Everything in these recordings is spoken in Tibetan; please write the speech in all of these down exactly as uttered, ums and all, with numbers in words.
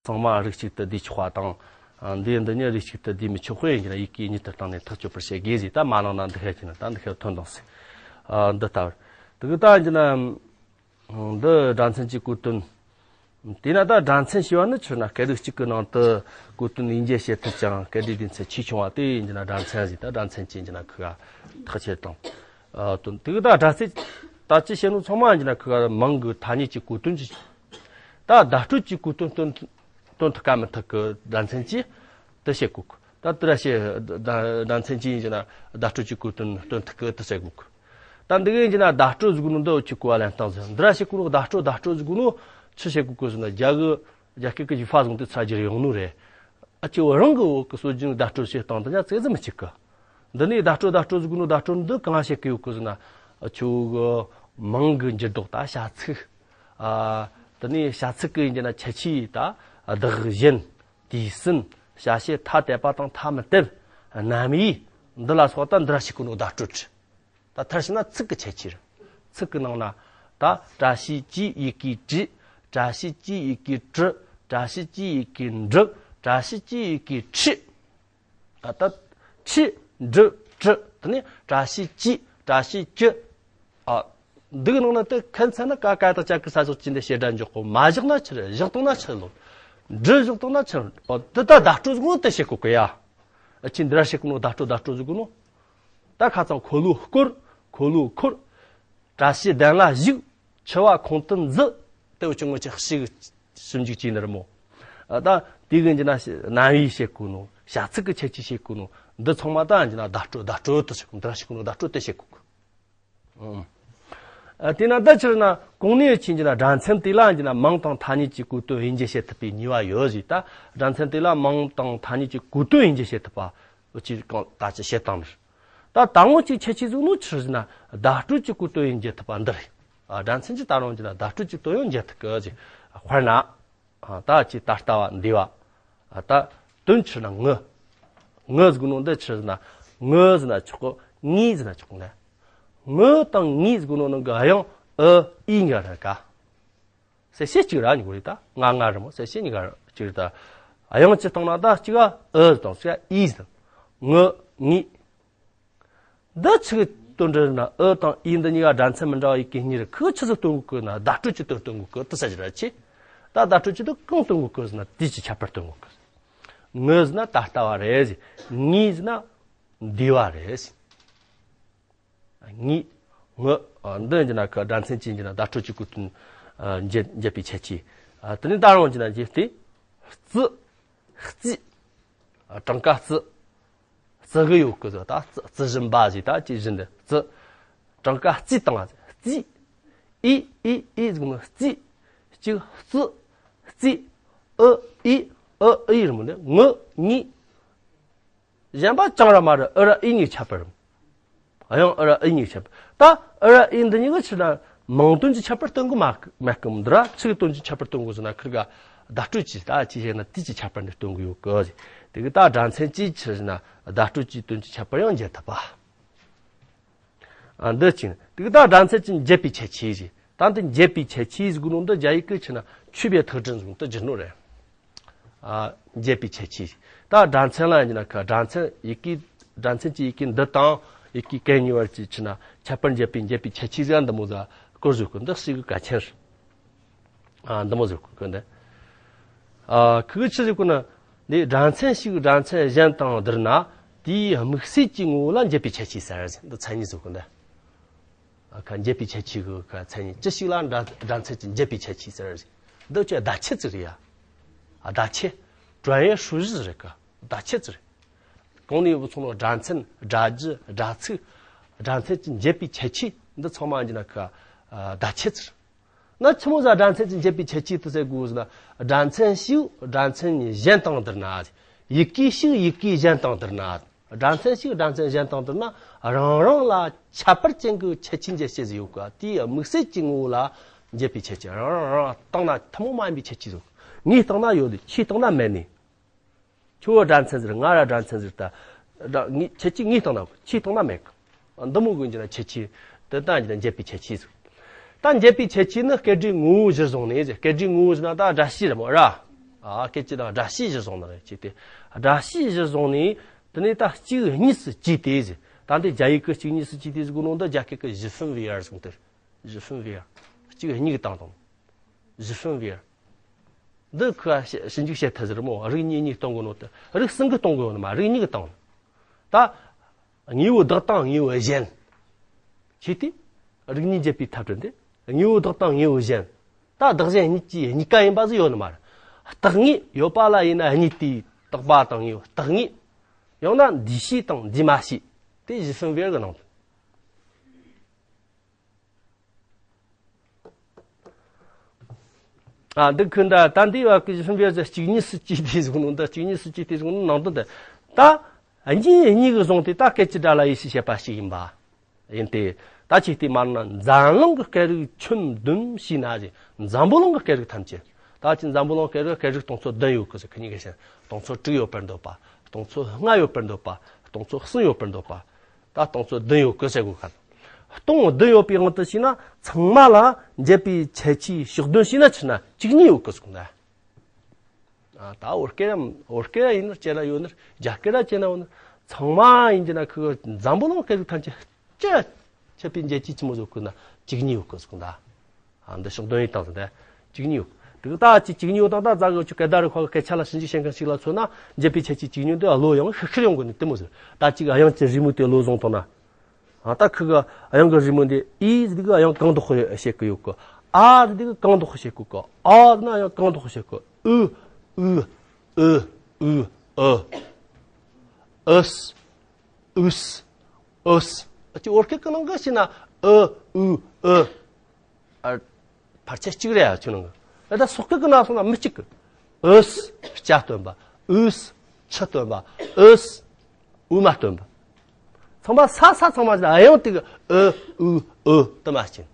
ཚང་མ་རིགས་གཅིག་ཏུ་བསྡུས་ཆོག་པ་དང་། འདི་འདི་ཉིད་རིགས་གཅིག་ཏུ་བསྡུས་མི་ཆོག་པས་ཡིན་གྱི་ན་ཡི་གེ་ཉིད་དུ་བཏང་ནས་ཐག་གཅོད་པར་བྱེད་དགོས་ཟེར། ད་མ་ལང་ན་འདི་ཤེས་ཀྱི་ན་ད་འདི་ཤེས་ཐོན་དང་ཟེར། འདི་ལྟ་བུར། དེ་གི་ད་ཡིན་གྱི་ན། འདི་སྒྲ་མཚན་གྱི་གོ་དོན། དེས་ན་ད་སྒྲ་མཚན་ཞེས་པ་ནི་ཆོས་ན་སྐད་རིགས་གཅིག་གི་ནང་དུ་གོ་དོན་དབྱེ་འབྱེད་བྱེད་ཐུབ་ཅིང་སྐད་སྒྲའི་སྡེ་ཚན་ཆེས་ཆུང་བ་དེ་ཡིན་གྱི་ན་སྒྲ་མཚན་ཟེར། ད་སྒྲ་མཚན་གྱི་ཡིན་གྱི་ན་ཁུ་ག་ཐག་ཆོད་དང་། དོན་དེ་གི་ད་སྒྲ་ཚིག་ད་ཅི་བཤད་ནོ་ཚང་མ་ཡིན་གྱི་ན་ཁུ་ག་མིང་གི་ཐ་སྙད་ཀྱི་གོ་དོན་གྱི། ད་བརྡ་སྤྲོད་ཀྱི་གོ་དོན་སྟོན་སྟོན་ཐུབ་ག་མི་ཐུབ་གི་སྒྲ་མཚན་གྱིས་དེ་བཤད་གོ་གི། ད་དེ་ར་བཤད་སྒྲ་མཚན་གྱིས་ཡིན་གྱི་ན་བརྡ་སྤྲོད་ཀྱི་གོ་དོན་སྟོན་ཐུབ་གི་དེ་བཤད་གོ་གི། ད་འདི་གི་ཡིན་གྱི་ན་བརྡ་སྤྲོད་ཟེར་གོ་ནོ་འདི་འུ་ཅག་གོ་བ་ལེན་སྟངས་ཟེར། འདི་ར་བཤད་གོ་ནོ་བརྡ་སྤྲོད་བརྡ་སྤྲོད་ཟེར་གོ་ནོ་ཆི་བཤད་གོ་གི་ཟེར་ན་རྒྱ་གི་རྒྱ་སྐད་ཀྱི་ཡུ་ཧྥ་བཟུང་སྟེ་ཚ་རྒྱུ་རེ་ཡོང་ནོ་རེད། ཨ་ཅེ་བོ་རང་གི་བོད་ཀྱི་སྲོལ་རྒྱུན་བརྡ་སྤྲོད་བྱེད་སྟངས་དེ་ཉག་ཙེ་ཙི་མི་གཅིག་གི། འདི་ནས་བརྡ་སྤྲོད་བརྡ་སྤྲོད་ཟེར་གོ་ནོ་བརྡ་སྤྲོད་འདི་གང་བཤད་གི་ཡོད་གི་ཟེར་ན། ཨ་ཆོ་གི་མིང་གི་འགྱུར་ལྡོག་ད་བྱ་ཚིག་ཨ་དེ་ནས་བྱ་ཚིག་གི་ཡིན་གྱི་ན་ཁྱད་ཆོས་ད་བདག་གཞན་དུས་གསུམ་བྱ་བྱེད་ཐ་དད་པ་དང་ཐ་མི་དད་རྣམ་དབྱེ་འདི་ལ་སོགས་ད་འདི་ར་བཤད་གོ་ནོ་བརྡ་སྤྲོད། ད་མཐར་ཕྱིན་ན་ཚིག་གི་ཁྱད་ཆོས་རེད། ཚིག་གི་ནང་ན་ད་བཀྲ་ཤིས་ཀྱི་ཡི་གེ་བཀྲི། བཀྲ་ཤིས་ཀྱི་ཡི་གེ་བཀྲི། བཀྲ་ཤིས་ཀྱི་ཡི་གེ་འབྲི། བཀྲ་ཤིས་ཀྱི་ཡི་གེ་ཁྲི། ད་ད་ཁྲི་འབྲི་བཀྲི་དེ་ནས་བཀྲ་ཤིས་ཀྱི་བཀྲ་ཤིས་ཀྱི། ཨ་འདི་གི་ནང་ན་དེ་ཁ་མཚན་ན་ཀ་ཀ་དང་ཅ་གི་ས་སོགས་ཀྱི་འདི་བྱེད་སྒྲ་འཇོག་གོ། མ་བཞག་ན་ཆི་རེད། བཞག་བཏང་ན་ཆི་ལོ། འབྲི་བཞག་བཏང་ན་ཆི་རེད། ཨོ་དེ་ད་བརྡ་སྤྲོད་ཟེར་གོ་ནོ་དེ་བཤད་གོ་གི་ཡ། ཨ་ཅི་འདི་ར་བཤད་གོ་ནོ་བརྡ་སྤྲོད་བརྡ་སྤྲོད་ཟེར་གོ་ནོ། ད་ཁ་ཚང་འཁོར་ལོ་བསྐོར། འཁོར་ལོ་འཁོར། བཀྲ་ཤིས་གདན་ལ་བཞུགས། འཆི་བ་ཁོང་དུ་འཛུལ། དེ་འུ་ཅག་ངོ་ཅག་ཞིག་ཞིབ་འཇུག་བྱས་ནི་རེད་མོ། ཨ་ད་དེ་གི་ཡིན་གྱི་ན་རྣམ་དབྱེ་བཤད་གོ་ནོ། བྱ་ཚིག་གི་ཁྱད་ཆོས་བཤད་གོ་ནོ། འདི་ཚང་མ་ད་ཡིན་གྱི་ན་བརྡ་སྤྲོད་བརྡ་སྤྲོད་དུ་བཤད་གོ། འདི་ར་བཤད་གོ་ནོ་བརྡ་སྤྲོད་དེ་བཤད་གོ་གི། ཨ་དེས་ན་ད་ཕྱིར་ན་གོང་ནས་ཕྱིན་གྱི་ན་སྒྲ་མཚན་དེ་ལ་ཡིན་གྱི་ན་མིང་དང་ཐ་སྙད་ཀྱི་གོ་དོན་དབྱེ་འབྱེད་བྱེད་ཐུབ་པའི་ནུས་པ་ཡོད་ཟེར། ད་སྒྲ་མཚན་དེ་ལ་མིང་དང་ཐ་སྙད་ཀྱི་གོ་དོན་དབྱེ་འབྱེད་བྱེད་ཐུབ་པ་འུ་ཅག་གང་ད་ཅི་བཤད་སྟངས་རེད། ད་དང་པོ་གཅིག་ཁྱད་ཆོས་ཟེར་གོ་ནོ་ཆི་རེད་ཟེར་ན་བརྡ་སྤྲོད་ཀྱི་གོ་དོན་དབྱེ་འབྱེད་ཐུབ་པ་འདི་རེད། ཨ་སྒྲ་མཚན་གྱི་ད་རུང་གྱི་ན་བརྡ་སྤྲོད་ཀྱི་དོན་ཡང་འབྱེད་ཐུབ་གི་ཟེར། དཔེར་ན། ཨ་ད་ཅི་ད་ལྟ་བ་འདས་པ། ཨ་ད་དོན་ཆི་རེད་ན་ངུ། ངུ་ཟེར་གོ་ནོ་འདི་ཆི་རེད་ཟེར་ན། ངུ་ཟེར་ན་ཆོག་གི། ངི་ཟེར་ན་ཆོག་གི་ལ། ངུ་དང་ངི་ཟེར་གོ་ནོ་ནང་གི་དབྱངས་ཨུ་ཨི་གཉིས་ཀ་རེད་ཀ། གསལ་བྱེད་གཅིག་ར་གཉིས་ཀ་རེད། ད་ང་ང་རེད་མོ། གསལ་བྱེད་གཉིས་ཀ་རེད། གཅིག་རེད། ད་དབྱངས་གཅིག་བཏང་ན་ད་གཅིག་ག་ཨུ་དང་གཅིག་ག་ཨི་ཟེར། ངུ་ངི། འདི་ཆི་གི་དོན་འདྲ་ན་ཨུ་དང་ཨི་འདི་གཉིས་ཀ་སྒྲ་མཚན་མི་འདྲ་བ་ཡི་གེ་གཉིས་རེད། ཁོ་ཆི་ཟིག་སྟོན་གོ་གི་ན་བརྡ་སྤྲོད་ཀྱི་དོན་སྟོན་གོ་གི་དེ་ས་ཅི་ར་ཆེ། ད་བརྡ་སྤྲོད་ཀྱི་དོན་གང་སྟོན་གོ་གི་ཟེར་ན་དུས་ཀྱི་ཁྱད་པར་སྟོན་གོ་གི། ངུ་ཟེར་ན་ད་ལྟ་བ་རེད་ཟེར། ངི་ཟེར་ན་འདས་པ་རེད་ཟེར། ངི། ངུ། ཨ་འདི་ཡིན་གྱི་ན་ཁ་སྒྲ་མཚན་གྱི་ཡིན་གྱི་ན་བརྡ་སྤྲོད་ཀྱི་གོ་དོན་ཨ་འབྱེད་འབྱེད་པའི་ཁྱད་ཆོས། ཨ་དེ་ནས་ད་རུང་ཡིན་གྱི་ན་འབྱེད་དེ། རྩི། རྩིས། ཨ་གྲངས་ཀ་རྩི། རྩི་གི་ཡོད་གི་ཟེར། ད་རྩི་རྩི་བཞིན་པ་ཟེར། ད་ཅི་བཞིན་དུ་རྩི། གྲངས་ཀ་རྩིས་བཏང་བ་ཟེར། རྩིས། ཨི་ཨི་ཨི་ཟེར་གི་མོ། རྩིས། གཅིག་རྩི། རྩིས། ཨུ་ཨི། ཨུ་ཨི་རེད་མོ་ནི། ངུ་ངི། གཞན་པ་ཅང་ར་མ་ར་ཨུ་ར་ཨི་གཉིས་ཁྱད་པར། དབྱངས་ཨུ་ར་ཨི་གཉིས་ཁྱད་པར། ད་ཨུ་ར་ཨི་འདི་གཉིས་ཀྱི་ཕྱིར་ན་མིང་དོན་གྱི་ཁྱད་པར་སྟོན་གི་མ་མེད་གི་མོ། འདི་ར་ཚིག་དོན་གྱི་ཁྱད་པར་སྟོན་གི་ཟེར་ན་ཁིར་ག་བརྡ་སྤྲོད་ཀྱི་ད་ཅི་བྱས་ན་དུས་ཀྱི་ཁྱད་པར་འདི་སྟོན་གི་ཡོད་གི་ཟེར། དེ་གི་ད་སྒྲ་མཚན་གྱི་ཕྱིར་ན་བརྡ་སྤྲོད་ཀྱི་དོན་གྱི་ཁྱད་པར་ཡང་འབྱེད་ཐུབ་པ། ཨ་འདི་གཅིག་ནི་དེ་གི་ད་སྒྲ་མཚན་གྱི་འབྱེད་པའི་ཁྱད་ཆོས་ཟེར། ད་འདི་འབྱེད་པའི་ཁྱད་ཆོས་ཟེར་གོ་ནོ་འདི་རྒྱ་ཡིག་གི་ཕྱིར་ན་区别特征ཟེར་གོ་ནོ་འདི་སྒྱུར་ནོ་རེད། ཨ་འབྱེད་པའི་ཁྱད་ཆོས་ཟེར། ད་སྒྲ་མཚན་ལ་ཡིན་ན་ཁ་སྒྲ་མཚན་ཡི་གེ། སྒྲ་མཚན་གྱི་ཡི་གེ་འདི་དང་ཡི་གེ་གན་གཉིས་བར་གྱི་ཕྱིར་ན་ཁྱད་པར་འབྱེད་པའི་འབྱེད་པའི་ཁྱད་ཆོས་ཟེར་འདི་མོ་ཟིག་སྐོར་ཟིག་གི་འདི་ཞིག་གི་གལ་ཆེན་རེད། ཨ་འདི་མོ་ཟེར་གོ་གི་འདི། ཨ་ཁི་གི་ཆི་ཟེར་གོ་ན། འདི་སྒྲ་མཚན་ཞིག་སྒྲ་མཚན་གཞན་དང་བསྡུར་ན་དེའི་དམིགས་བསལ་གྱི་ངོ་བོ་ལ་འབྱེད་པའི་ཁྱད་ཆོས་ཟེར་ཟེར། འདི་མཚན་ཉིད་ཟེར་གོ་འདི། ཨ་ཁ་འབྱེད་པའི་ཁྱད་ཆོས་གི་ཁ་མཚན་ཉིད་ཅི་ཞིག་ལ་སྒྲ་སྒྲ་མཚན་གྱི་འབྱེད་པའི་ཁྱད་ཆོས་ཟེར་ཟེར། འདི་ཆོས་བརྡ་ཆད་ཅིག་རེད་ཡ། ཨ་བརྡ་ཆད། 转言属句 ཟེར་གི་བརྡ་ཆད་ཅིག་རེད། གོང་ནས་ཡོད་པ་ཚང་མ་སྒྲ་མཚན་སྒྲ་རྒྱུ་སྒྲ་ཚིག་སྒྲ་མཚན་གྱི་འབྱེད་པའི་ཁྱད་ཆོས་འདི་ཚང་མ་ཡིན་གྱི་ན་ཁ་བརྡ་ཆད་ཅིག་རེད། ན་ཆི་མོ་ཟིག་སྒྲ་མཚན་གྱི་འབྱེད་པའི་ཁྱད་ཆོས་དེ་ཟེར་དགོས་ཟེར་ན། སྒྲ་མཚན་ཞིག་སྒྲ་མཚན་གཞན་དང་བསྡུར་ན། ཡི་གེ་ཞིག་ཡི་གེ་གཞན་དང་བསྡུར་ན། སྒྲ་མཚན་ཞིག་སྒྲ་མཚན་གཞན་དང་བསྡུར་ན་རང་རང་ལ་ཁྱད་པར་ཅན་གྱི་ཁྱད་ཆོས་འབྱེད་བྱེད་ཟིག་ཡོད་གི། དེའི་དམིགས་བསལ་གྱི་ངོ་བོ་ལ་འབྱེད་པའི་ཁྱད་ཆོས། རང་རང་རང་རང་བཏང་ན་ཐུན་མོང་མ་ཡིན་པའི་ཁྱད་ཆོས་ཟིག་ངས་བཏང་ན་ཡོད་དེ་ཁྱོས་བཏང་ན་མེད་ནི། ཁྱོད་སྒྲ་མཚན་ཟེར། ང་ར་སྒྲ་མཚན་ཟེར། ད་སྒྲ་ངས་ཁྱེད་ཀྱིས་ངས་བཏང་ན་ཁྱོས་བཏང་ན་མེད་གི། འདི་མོ་གི་འབྱེད་ན་ཁྱད་ཆོས་དེ་ད་འབྱེད་ན་འབྱེད་པའི་ཁྱད་ཆོས་ཟེར། ད་འབྱེད་པའི་ཁྱད་ཆོས་ནི་སྐད་སྒྲའི་ངོ་བོ་གཞིར་བཟུང་ནས་ཟེར། སྐད་སྒྲའི་ངོ་བོ་ཟེར་ན་ད་སྒྲ་བཤད་རེད་མོ་ར། ཨ་སྐད་ཅིག་དང་སྒྲ་བཤད་གཞི་བཟུང་ནི་རེད་ཅེས་ཏེ། སྒྲ་བཤད་གཞི་བཟུང་ནས་དེ་ནས་ད་གཅིག་གཉིས་སུ་གྱེས་ཏེ་ཟེར། ད་འདི་རྒྱ་ཡིག་གི་གཅིག་གཉིས་སུ་གྱེས་ཏེ་ཟེར་གོ་ནོ་འདི་རྒྱ་སྐད་ཀྱི་ཞི་ཧྥིན་ཝེ་ཡར་ཟེར་གོ་ནོ་དེ་རེད། ཞི་ཧྥིན་ཝེ་ཡར། གཅིག་གཉིས་ཀྱི་སྟེང་དང་། ཞི་ཧྥིན་ཝེ་ཡར། འདི་ཁོ་ཞིབ་འཇུག་བྱེད་ཐུབ་ཟེར་མོ། རིགས་གཉིས་གཉིས་གཏོང་དགོས་ནོ་དེ་རིགས་གསུམ་གྱི་གཏོང་དགོས་ནོ་མ་རིགས་གཉིས་ཀྱི་གཏོང་། ད་དངོས་པོ་བདག་དང་དངོས་པོ་གཞན། ཁྱེད་དེ་རིགས་གཉིས་འབྱེད་པའི་ཐབས་བྲལ་འདི་དངོས་པོ་བདག་དང་དངོས་པོ་གཞན། ད་བདག་གཞན་གཉིས་ཀྱི་གཉིས་ཀ་ཡིན་པ་ཟིག་ཡོད་ནི་མ་རེད། བརྟག་ངེས་ཡོད་པ་ལ་ཡིན་ན་གཉིས་དེའི་བརྟག་པ་དང་དངོས་པོ་བརྟག་ངེས། ཡང་ན་འདུས་བྱས་དང་འདུས་མ་བྱས། དེ་ཞི་ཧྥིན་ཝེ་ཡར་གྱི་ནང་དོན། ཨ་འདི་ཁོ་འདྲ་ད་འདི་བ་ཀི་ཞི་ཧྥིན་ཝེ་ཡར་གཅིག་གཉིས་སུ་གྱེས་ཏེ་བཟུང་ནོ། ད་གཅིག་གཉིས་སུ་གྱེས་ཏེ་བཟུང་ནོ་ནང་དོན་དེ། ད་གཉིས་གཉིས་ཀྱི་བཟུང་སྟེ་ད་སྐད་ཅིག་སྒྲ་ལ་ཡིད་ཆེས་བྱེད་པ་ཞིག་ཡིན་པ། ཡིན་ཏེ། ད་ཅིག་དེ་མ་ན་འཛམ་གླིང་གི་སྐད་རིགས་ཁྱོན་བསྡོམས་བྱས་ན་ཅིག་འཛམ་བུ་གླིང་གི་སྐད་རིགས་ཐམས་ཅད། ད་ཅིག་འཛམ་བུ་གླིང་སྐད་རིགས་སྐད་རིགས་སྟོང་ཚོ་བདུན་ཡོད་གི་ཟེར། ཁི་གཉིས་ཀ་བྱས་ན་སྟོང་ཚོ་དྲུག་ཡོད་པར་འདོད་པ། སྟོང་ཚོ་ལྔ་ཡོད་པར་འདོད་པ། སྟོང་ཚོ་གསུམ་ཡོད་པར་འདོད་པ། ད་སྟོང་ཚོ་བདུན་ཡོད་གི་ཟེར་གོ་ཁ། སྟོང་བདུན་ཡོད་པའི་དབང་དུ་བྱས་ན་ཚང་མ་ལ་འབྱེད་པའི་ཁྱད་ཆོས་ཕྱོགས་བསྡོམས་བྱས་ན་ཆི་ན་གཅིག་གཉིས་ཡོད་གི་ཟེར་གོ་ན། ཨ་ད་བོད་སྐད་ར་བོད་སྐད་ར་ཡིན་ན་ཅི་ན་ཡོད་ནི། རྒྱ་སྐད་ར་ཅི་ན་ཡོད་ནི། ཚང་མ་ཡིན་གྱི་ན་ཁོ་འཛམ་བུ་གླིང་སྐད་རིགས་ཐམས་ཅད་ཅི་ཁྱད་པའི་འབྱེད་ཀྱི་ཆི་མོ་ཟིག་གི་ན་གཅིག་གཉིས་ཡོད་གི་ཟེར་གོ་ན། ཨ་འདི་ཕྱོགས་བསྡོམས་ཡིན་སྟངས་ཟིན་ཏེ་གཅིག་གཉིས་ཡོད། དེ་གི་ད་ཅི་གཅིག་གཉིས་ཡོད་དང་ད་ཛ་གི་ཆུ་སྐད་བརྡ་རིག་པ་གི་སྐད་ཆ་ལ་ཞིབ་འཇུག་བྱེད་མཁན་ཞིག་ལ་མཚོན་ན་འབྱེད་པའི་ཁྱད་ཆོས་གཅིག་གཉིས་འདི་བློ་ཡང་ཤུགས་ཤུགས་ཡོང་གི་ནི་དེ་མོ་ཟིག། ད་ཅིག་དབྱངས་ཀྱི་རི་མོ་དེ་བློ་བཟུང་བཏང་ན། ཨ་ད་ཁི་གི་དབྱངས་ཀྱི་རི་མོ་འདི་ཨི་ཟེར་དུས་དབྱངས་གང་དུ་དཔག་བྱེད་ཀྱི་ཡོད་གི། ཨ་ཟེར་དུས་གང་དུ་དཔག་བྱེད་གི་གི། ཨ་ཟེར་ན་དབྱངས་གང་དུ་དཔག་བྱེད་གི། ཨུ། ཨུ། ཨུ། ཨུ། ཨུ། ཨུ། ཨུ། ཨུ། ཨུ། ཨ་ཅི་བོད་སྐད་ཀྱི་ནང་གི་ཞིག་ན་ཨུ། ཨུ། ཨུ། ཨ། ཕལ་ཆེར་གཅིག་རེད་ཡ་ཁྱོད་ནང་གི། ཨ་ད་སོག་སྐད་ཀྱི་ནང་སོང་ན་མི་གཅིག་གི། ཨུས་སྐྱ་སྟོན་པ། ཨུས་ཆུ་སྟོན་པ། ཨུས་དབུ་མ་སྟོན་པ། ཚང་མ་ས་ས་ཚང་མ་ཞིག་ཨ་ཡང་དེ་གི་ཨུ་ཨུ་ཨུ་དུ་མ་ཅིན།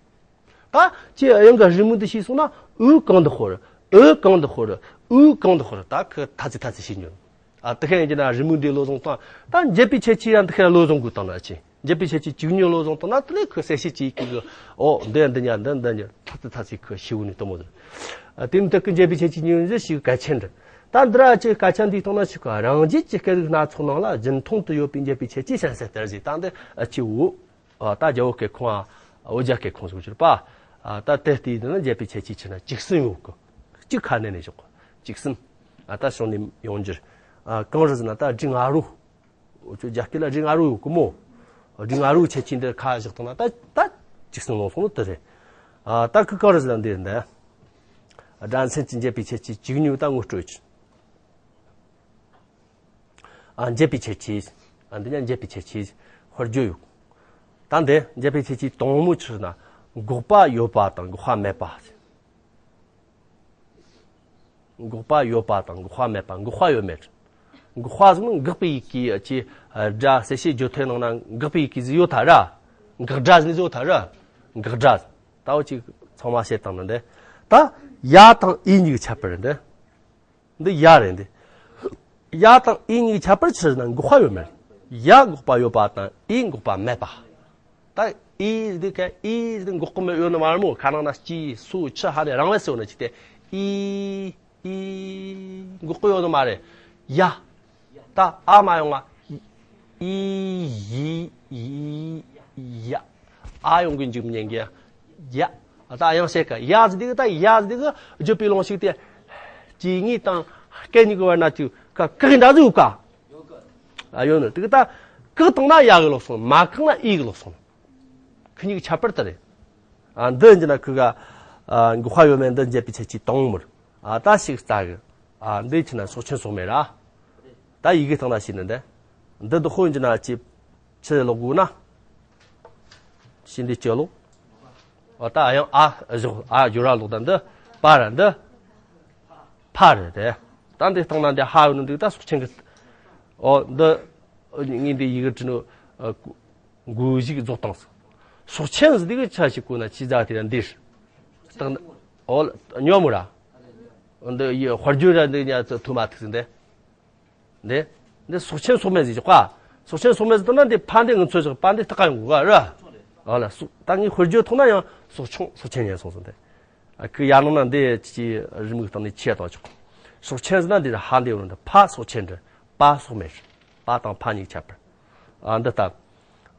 ད་ཅི་ཨ་ཡང་གི་རི་མོ་འདི་ཤེས་སོང་ན་ཨུ་གང་དུ་ཤོར། ཨུ་གང་དུ་ཤོར། ཨུ་གང་དུ་ཤོར། ད་ཁི་ཐ་ཚི་ཐ་ཚི་ཤེས་ཉོན། ཨ་དེ་ཁ་ཡིན་གྱི་ན་རི་མོ་འདི་བློ་བཟུང་དང་ད་འབྱེད་པའི་ཁྱད་ཆོས་ཡང་དེ་ཁ་བློ་བཟུང་དགོས་དང་ན་ཅི། འབྱེད་པའི་ཁྱད་ཆོས་གཅིག་ཉིད་བློ་བཟུང་བཏང་ན་དེ་ལས་ཁོ་གསལ་བྱེད་ཀྱི་ཀི་གི་ཨོ་འདི་ཡང་འདི་ཉ་འདི་འདི་ཉ་ཐ་ཚི་ཐ་ཚི་ཁོ་ཤེས་བོ་ནི་དུ་མོ་ཟེར། ཨ་དེ་ནི་དེ་ཀི་འབྱེད་པའི་ཁྱད་ཆོས་གཉིས་ཟེར་ཞིག་གལ་ཆེན་རེད། ད་འདི་ར་ཅི་སྐད་ཆ་འདི་བཏང་ན་ཞིག་ག་རང་རྒྱལ་གྱི་སྐད་རིགས་སྣ་ཚོགས་ནང་ལ་རྒྱུན་མཐོང་དུ་ཡོད་པའི་འབྱེད་པའི་ཁྱད་ཆོས་བཤད་ཟེར་ལྟར་ཟིག་ད་འདི་ཨ་ཅི་བོ། ཨ་ད་རྒྱ་བོད་སྐད་ཁོངས་ཨ་བོད་རྒྱ་སྐད་ཁོངས་སུ་གྱུར་པ། ཨ་ད་དེ་ལྟའི་འདི་ན་འབྱེད་པའི་ཁྱད་ཆོས་ཆི་ན་གཅིག་གསུམ་ཡོད་གི། གཅིག་ཁ་ནས་ནས་ཞོག་གི་གཅིག་གསུམ། ཨ་ད་བྱུང་ནས་ཡོང་རྒྱུར། ཨ་གང་རེད་ཟེར་ན་ད་འབྲི་ང་རོ། འུ་ཚོ་རྒྱ་སྐད་ལ་རིགས་ང་རོ་ཡོད་གི་མོ། རིགས་ང་རོའི་ཁྱད་ཆོས་འདི་ཁ་བཞག་བཏང་ན་ད་ད་ཅིག་སྲིད་ལོང་སོང་ནི་དེ་རེད། ཨ་ད་ཁི་གང་རེད་ཟེར་ན་འདི་རེད་འདི། སྒྲ་མཚན་གྱི་འབྱེད་པའི་ཁྱད་ཆོས་གཅིག་ཉིད་ད་ངོ་སྤྲོད་ཀྱི། ཨ་འབྱེད་པའི་ཁྱད་ཆོས། ཨ་འདི་ཉ་འབྱེད་པའི་ཁྱད་ཆོས་དཔེར་བརྗོད་ཡོད། ད་འདི་འབྱེད་པའི་ཁྱད་ཆོས་དང་མོ་ཆི་ཟེར་ན་འགོག་པ་ཡོད་པ་དང་འགོག་པ་མེད་པ། འགོག་པ་ཡོད་པ་དང་འགོག་པ་མེད་པ། འགོག་པ་ཡོད་མེད། འགོག་པ་ཟེར་ན་འགག་པའི་ཡི་གེ་ཀྱི་སྒྲ་གསལ་བྱེད་བརྗོད་དོན་ནང་ན་འགག་པའི་ཡི་གེ་ཟིག་ཡོད་ཐ་ར། འགག་སྒྲ་ཟེར་ནི་ཟིག་ཡོད་ཐ་ར། འགག་སྒྲ་ཟེར། ད་འོ་ཅིག་ཚང་མ་བཤད་བཏང་ན་འདི། ད་ཡ་དང་ཨི་གཉིས་ཀྱི་ཁྱད་པར་འདི། འདི་ཡ་རེད་འདི། ཡ་དང་ཨི་གཉིས་ཀྱི་ཁྱད་པར་ཆི་ཟེར་ན་འགོག་པ་ཡོད་མེད། ཡ་འགོག་པ་ཡོད་པ་དང་ཨི་འགོག་པ་མེད་པ། ད་ཨི་འདི་ཀ་ཨི་འདི་འགོག་གི་མེད་ཡོད་ནི་མ་རེད་མོ། ཁ་ནང་ན་སྐྱི་སོ་ཆུ་ཧ་ནས་རང་བས་སོ་ནི་ཅི་སྟེ་ཨི་ཨི་འགོག་གི་ཡོད་ནི་མ་རེད། ཡ་ད་ཨ་མ་ཡོང་ང་ཨི་ཡི་ཡི་ཡ་ཨ་ཡོང་གི་འཇུག་མི་ཉན་གི་ཡ། ད་ཡང་བཤད་ཀ་ཡ་ཟི་འདི་གི་ད་ཡ་ཟི་འདི་གི་བརྗོད་པའི་ལོང་ཞིག་སྟེ་སྐྱེ་དངོས་དང་སྐད་གཉིས་ཀྱི་བར་ན་ཅིག་ཀ་ཀི་གི་འདྲ་ཟིག་ཡོད་ཀ། ཨ་ཡོད་ནི་དེ་གི་ད་ཀི་བཏང་ན་ཡ་གི་ལོག་སོང་མ་བཀག་ན་ཨི་གི་ལོག་སོང་། ཁི་གཉིས་ཀྱི་ཁྱད་པར་དེ་རེད། ཨ་འདི་འཇི་ན་ཁི་ག་ཨ་འགོག་པ་ཡོད་མེད་འདི་འབྱེད་པའི་ཁྱད་ཆོས་དང་མོ་རེད། ཨ་ད་ཞིག་རྩ་གི། ཨ་འདི་ཆི་ན་སྲོག་ཆེན་སྲོག་མེད་ར། ད་ཡི་གེ་སྟེང་ན་ཞིག་ནི་འདི། འདི་འདི་ཧོ་འཇི་ན་ཅི་ཆི་ལོག་དགོས་ན། ཞིག་འདི་ཅི་ལོག་ཨ་ད་ཡང་ཨ་བཞག་ཨ་ཇོ་ར་ལོག་ད་འདི་པ་ར་འདི། ཕ་རེད་དེ། ད་འདི་སྟེང་ན་འདི་ཧ་ཡོད་ནི་འདུག་ད་སྲོག་ཆེན་གི། ཨོ་འདི། ངས་འདི་ཡི་གེ་བྲིས་ནོ། མགོ་གཞུག་རྫོགས་བཏང་སོང་། སྲོག་ཆེན་ཟེར་དེ་གི་ཆ་ཞིག་གོ་ན་ཆི་ཟ་དེ་ར་འདིར། སྟེང་ན། ཨོ་ཉོ་མོ་ར། འདི་ཡི་དཔལ་འབྱོར་ར་འདི་ཉ་ཚོ་ཐུ་མ་ཐུག་ཟིན་དེ། འདི། འདི་སྲོག་ཆེན་སྲོག་མེད་ཟེར་ཆོག་ག། སྲོག་ཆེན་སྲོག་མེད་ཟེར་བཏང་ན་འདི་ཕ་འདི་ང་ཚོ་ཞིག་པ་འདི་ལྟ་ག་ཡོང་གོ་ག་ར། ཨོ་ལ་སྲོག་ད་ངས་དཔལ་འབྱོར་ཐོག་ན་ཡང་སྲོག་ཆུང་སྲོག་ཆེན་ཉན་སོང་ཟིན་དེ། ཨ་ཁུ་ཡར་ནང་ན་འདི་ཅི་རི་མིག་སྟེང་ནས་ཆེ་བཏང་ཆོག་སྲོག་ཆེན་ཟེར་ན་འདི་ར་ཧ་འདི་ཡོང་འདི་ཕ་སྲོག་ཆེན་འདི་པ་སྲོག་མེད། པ་དང་ཕ་གཉིས་ཁྱད་པར། ཨ་འདི་ལྟ།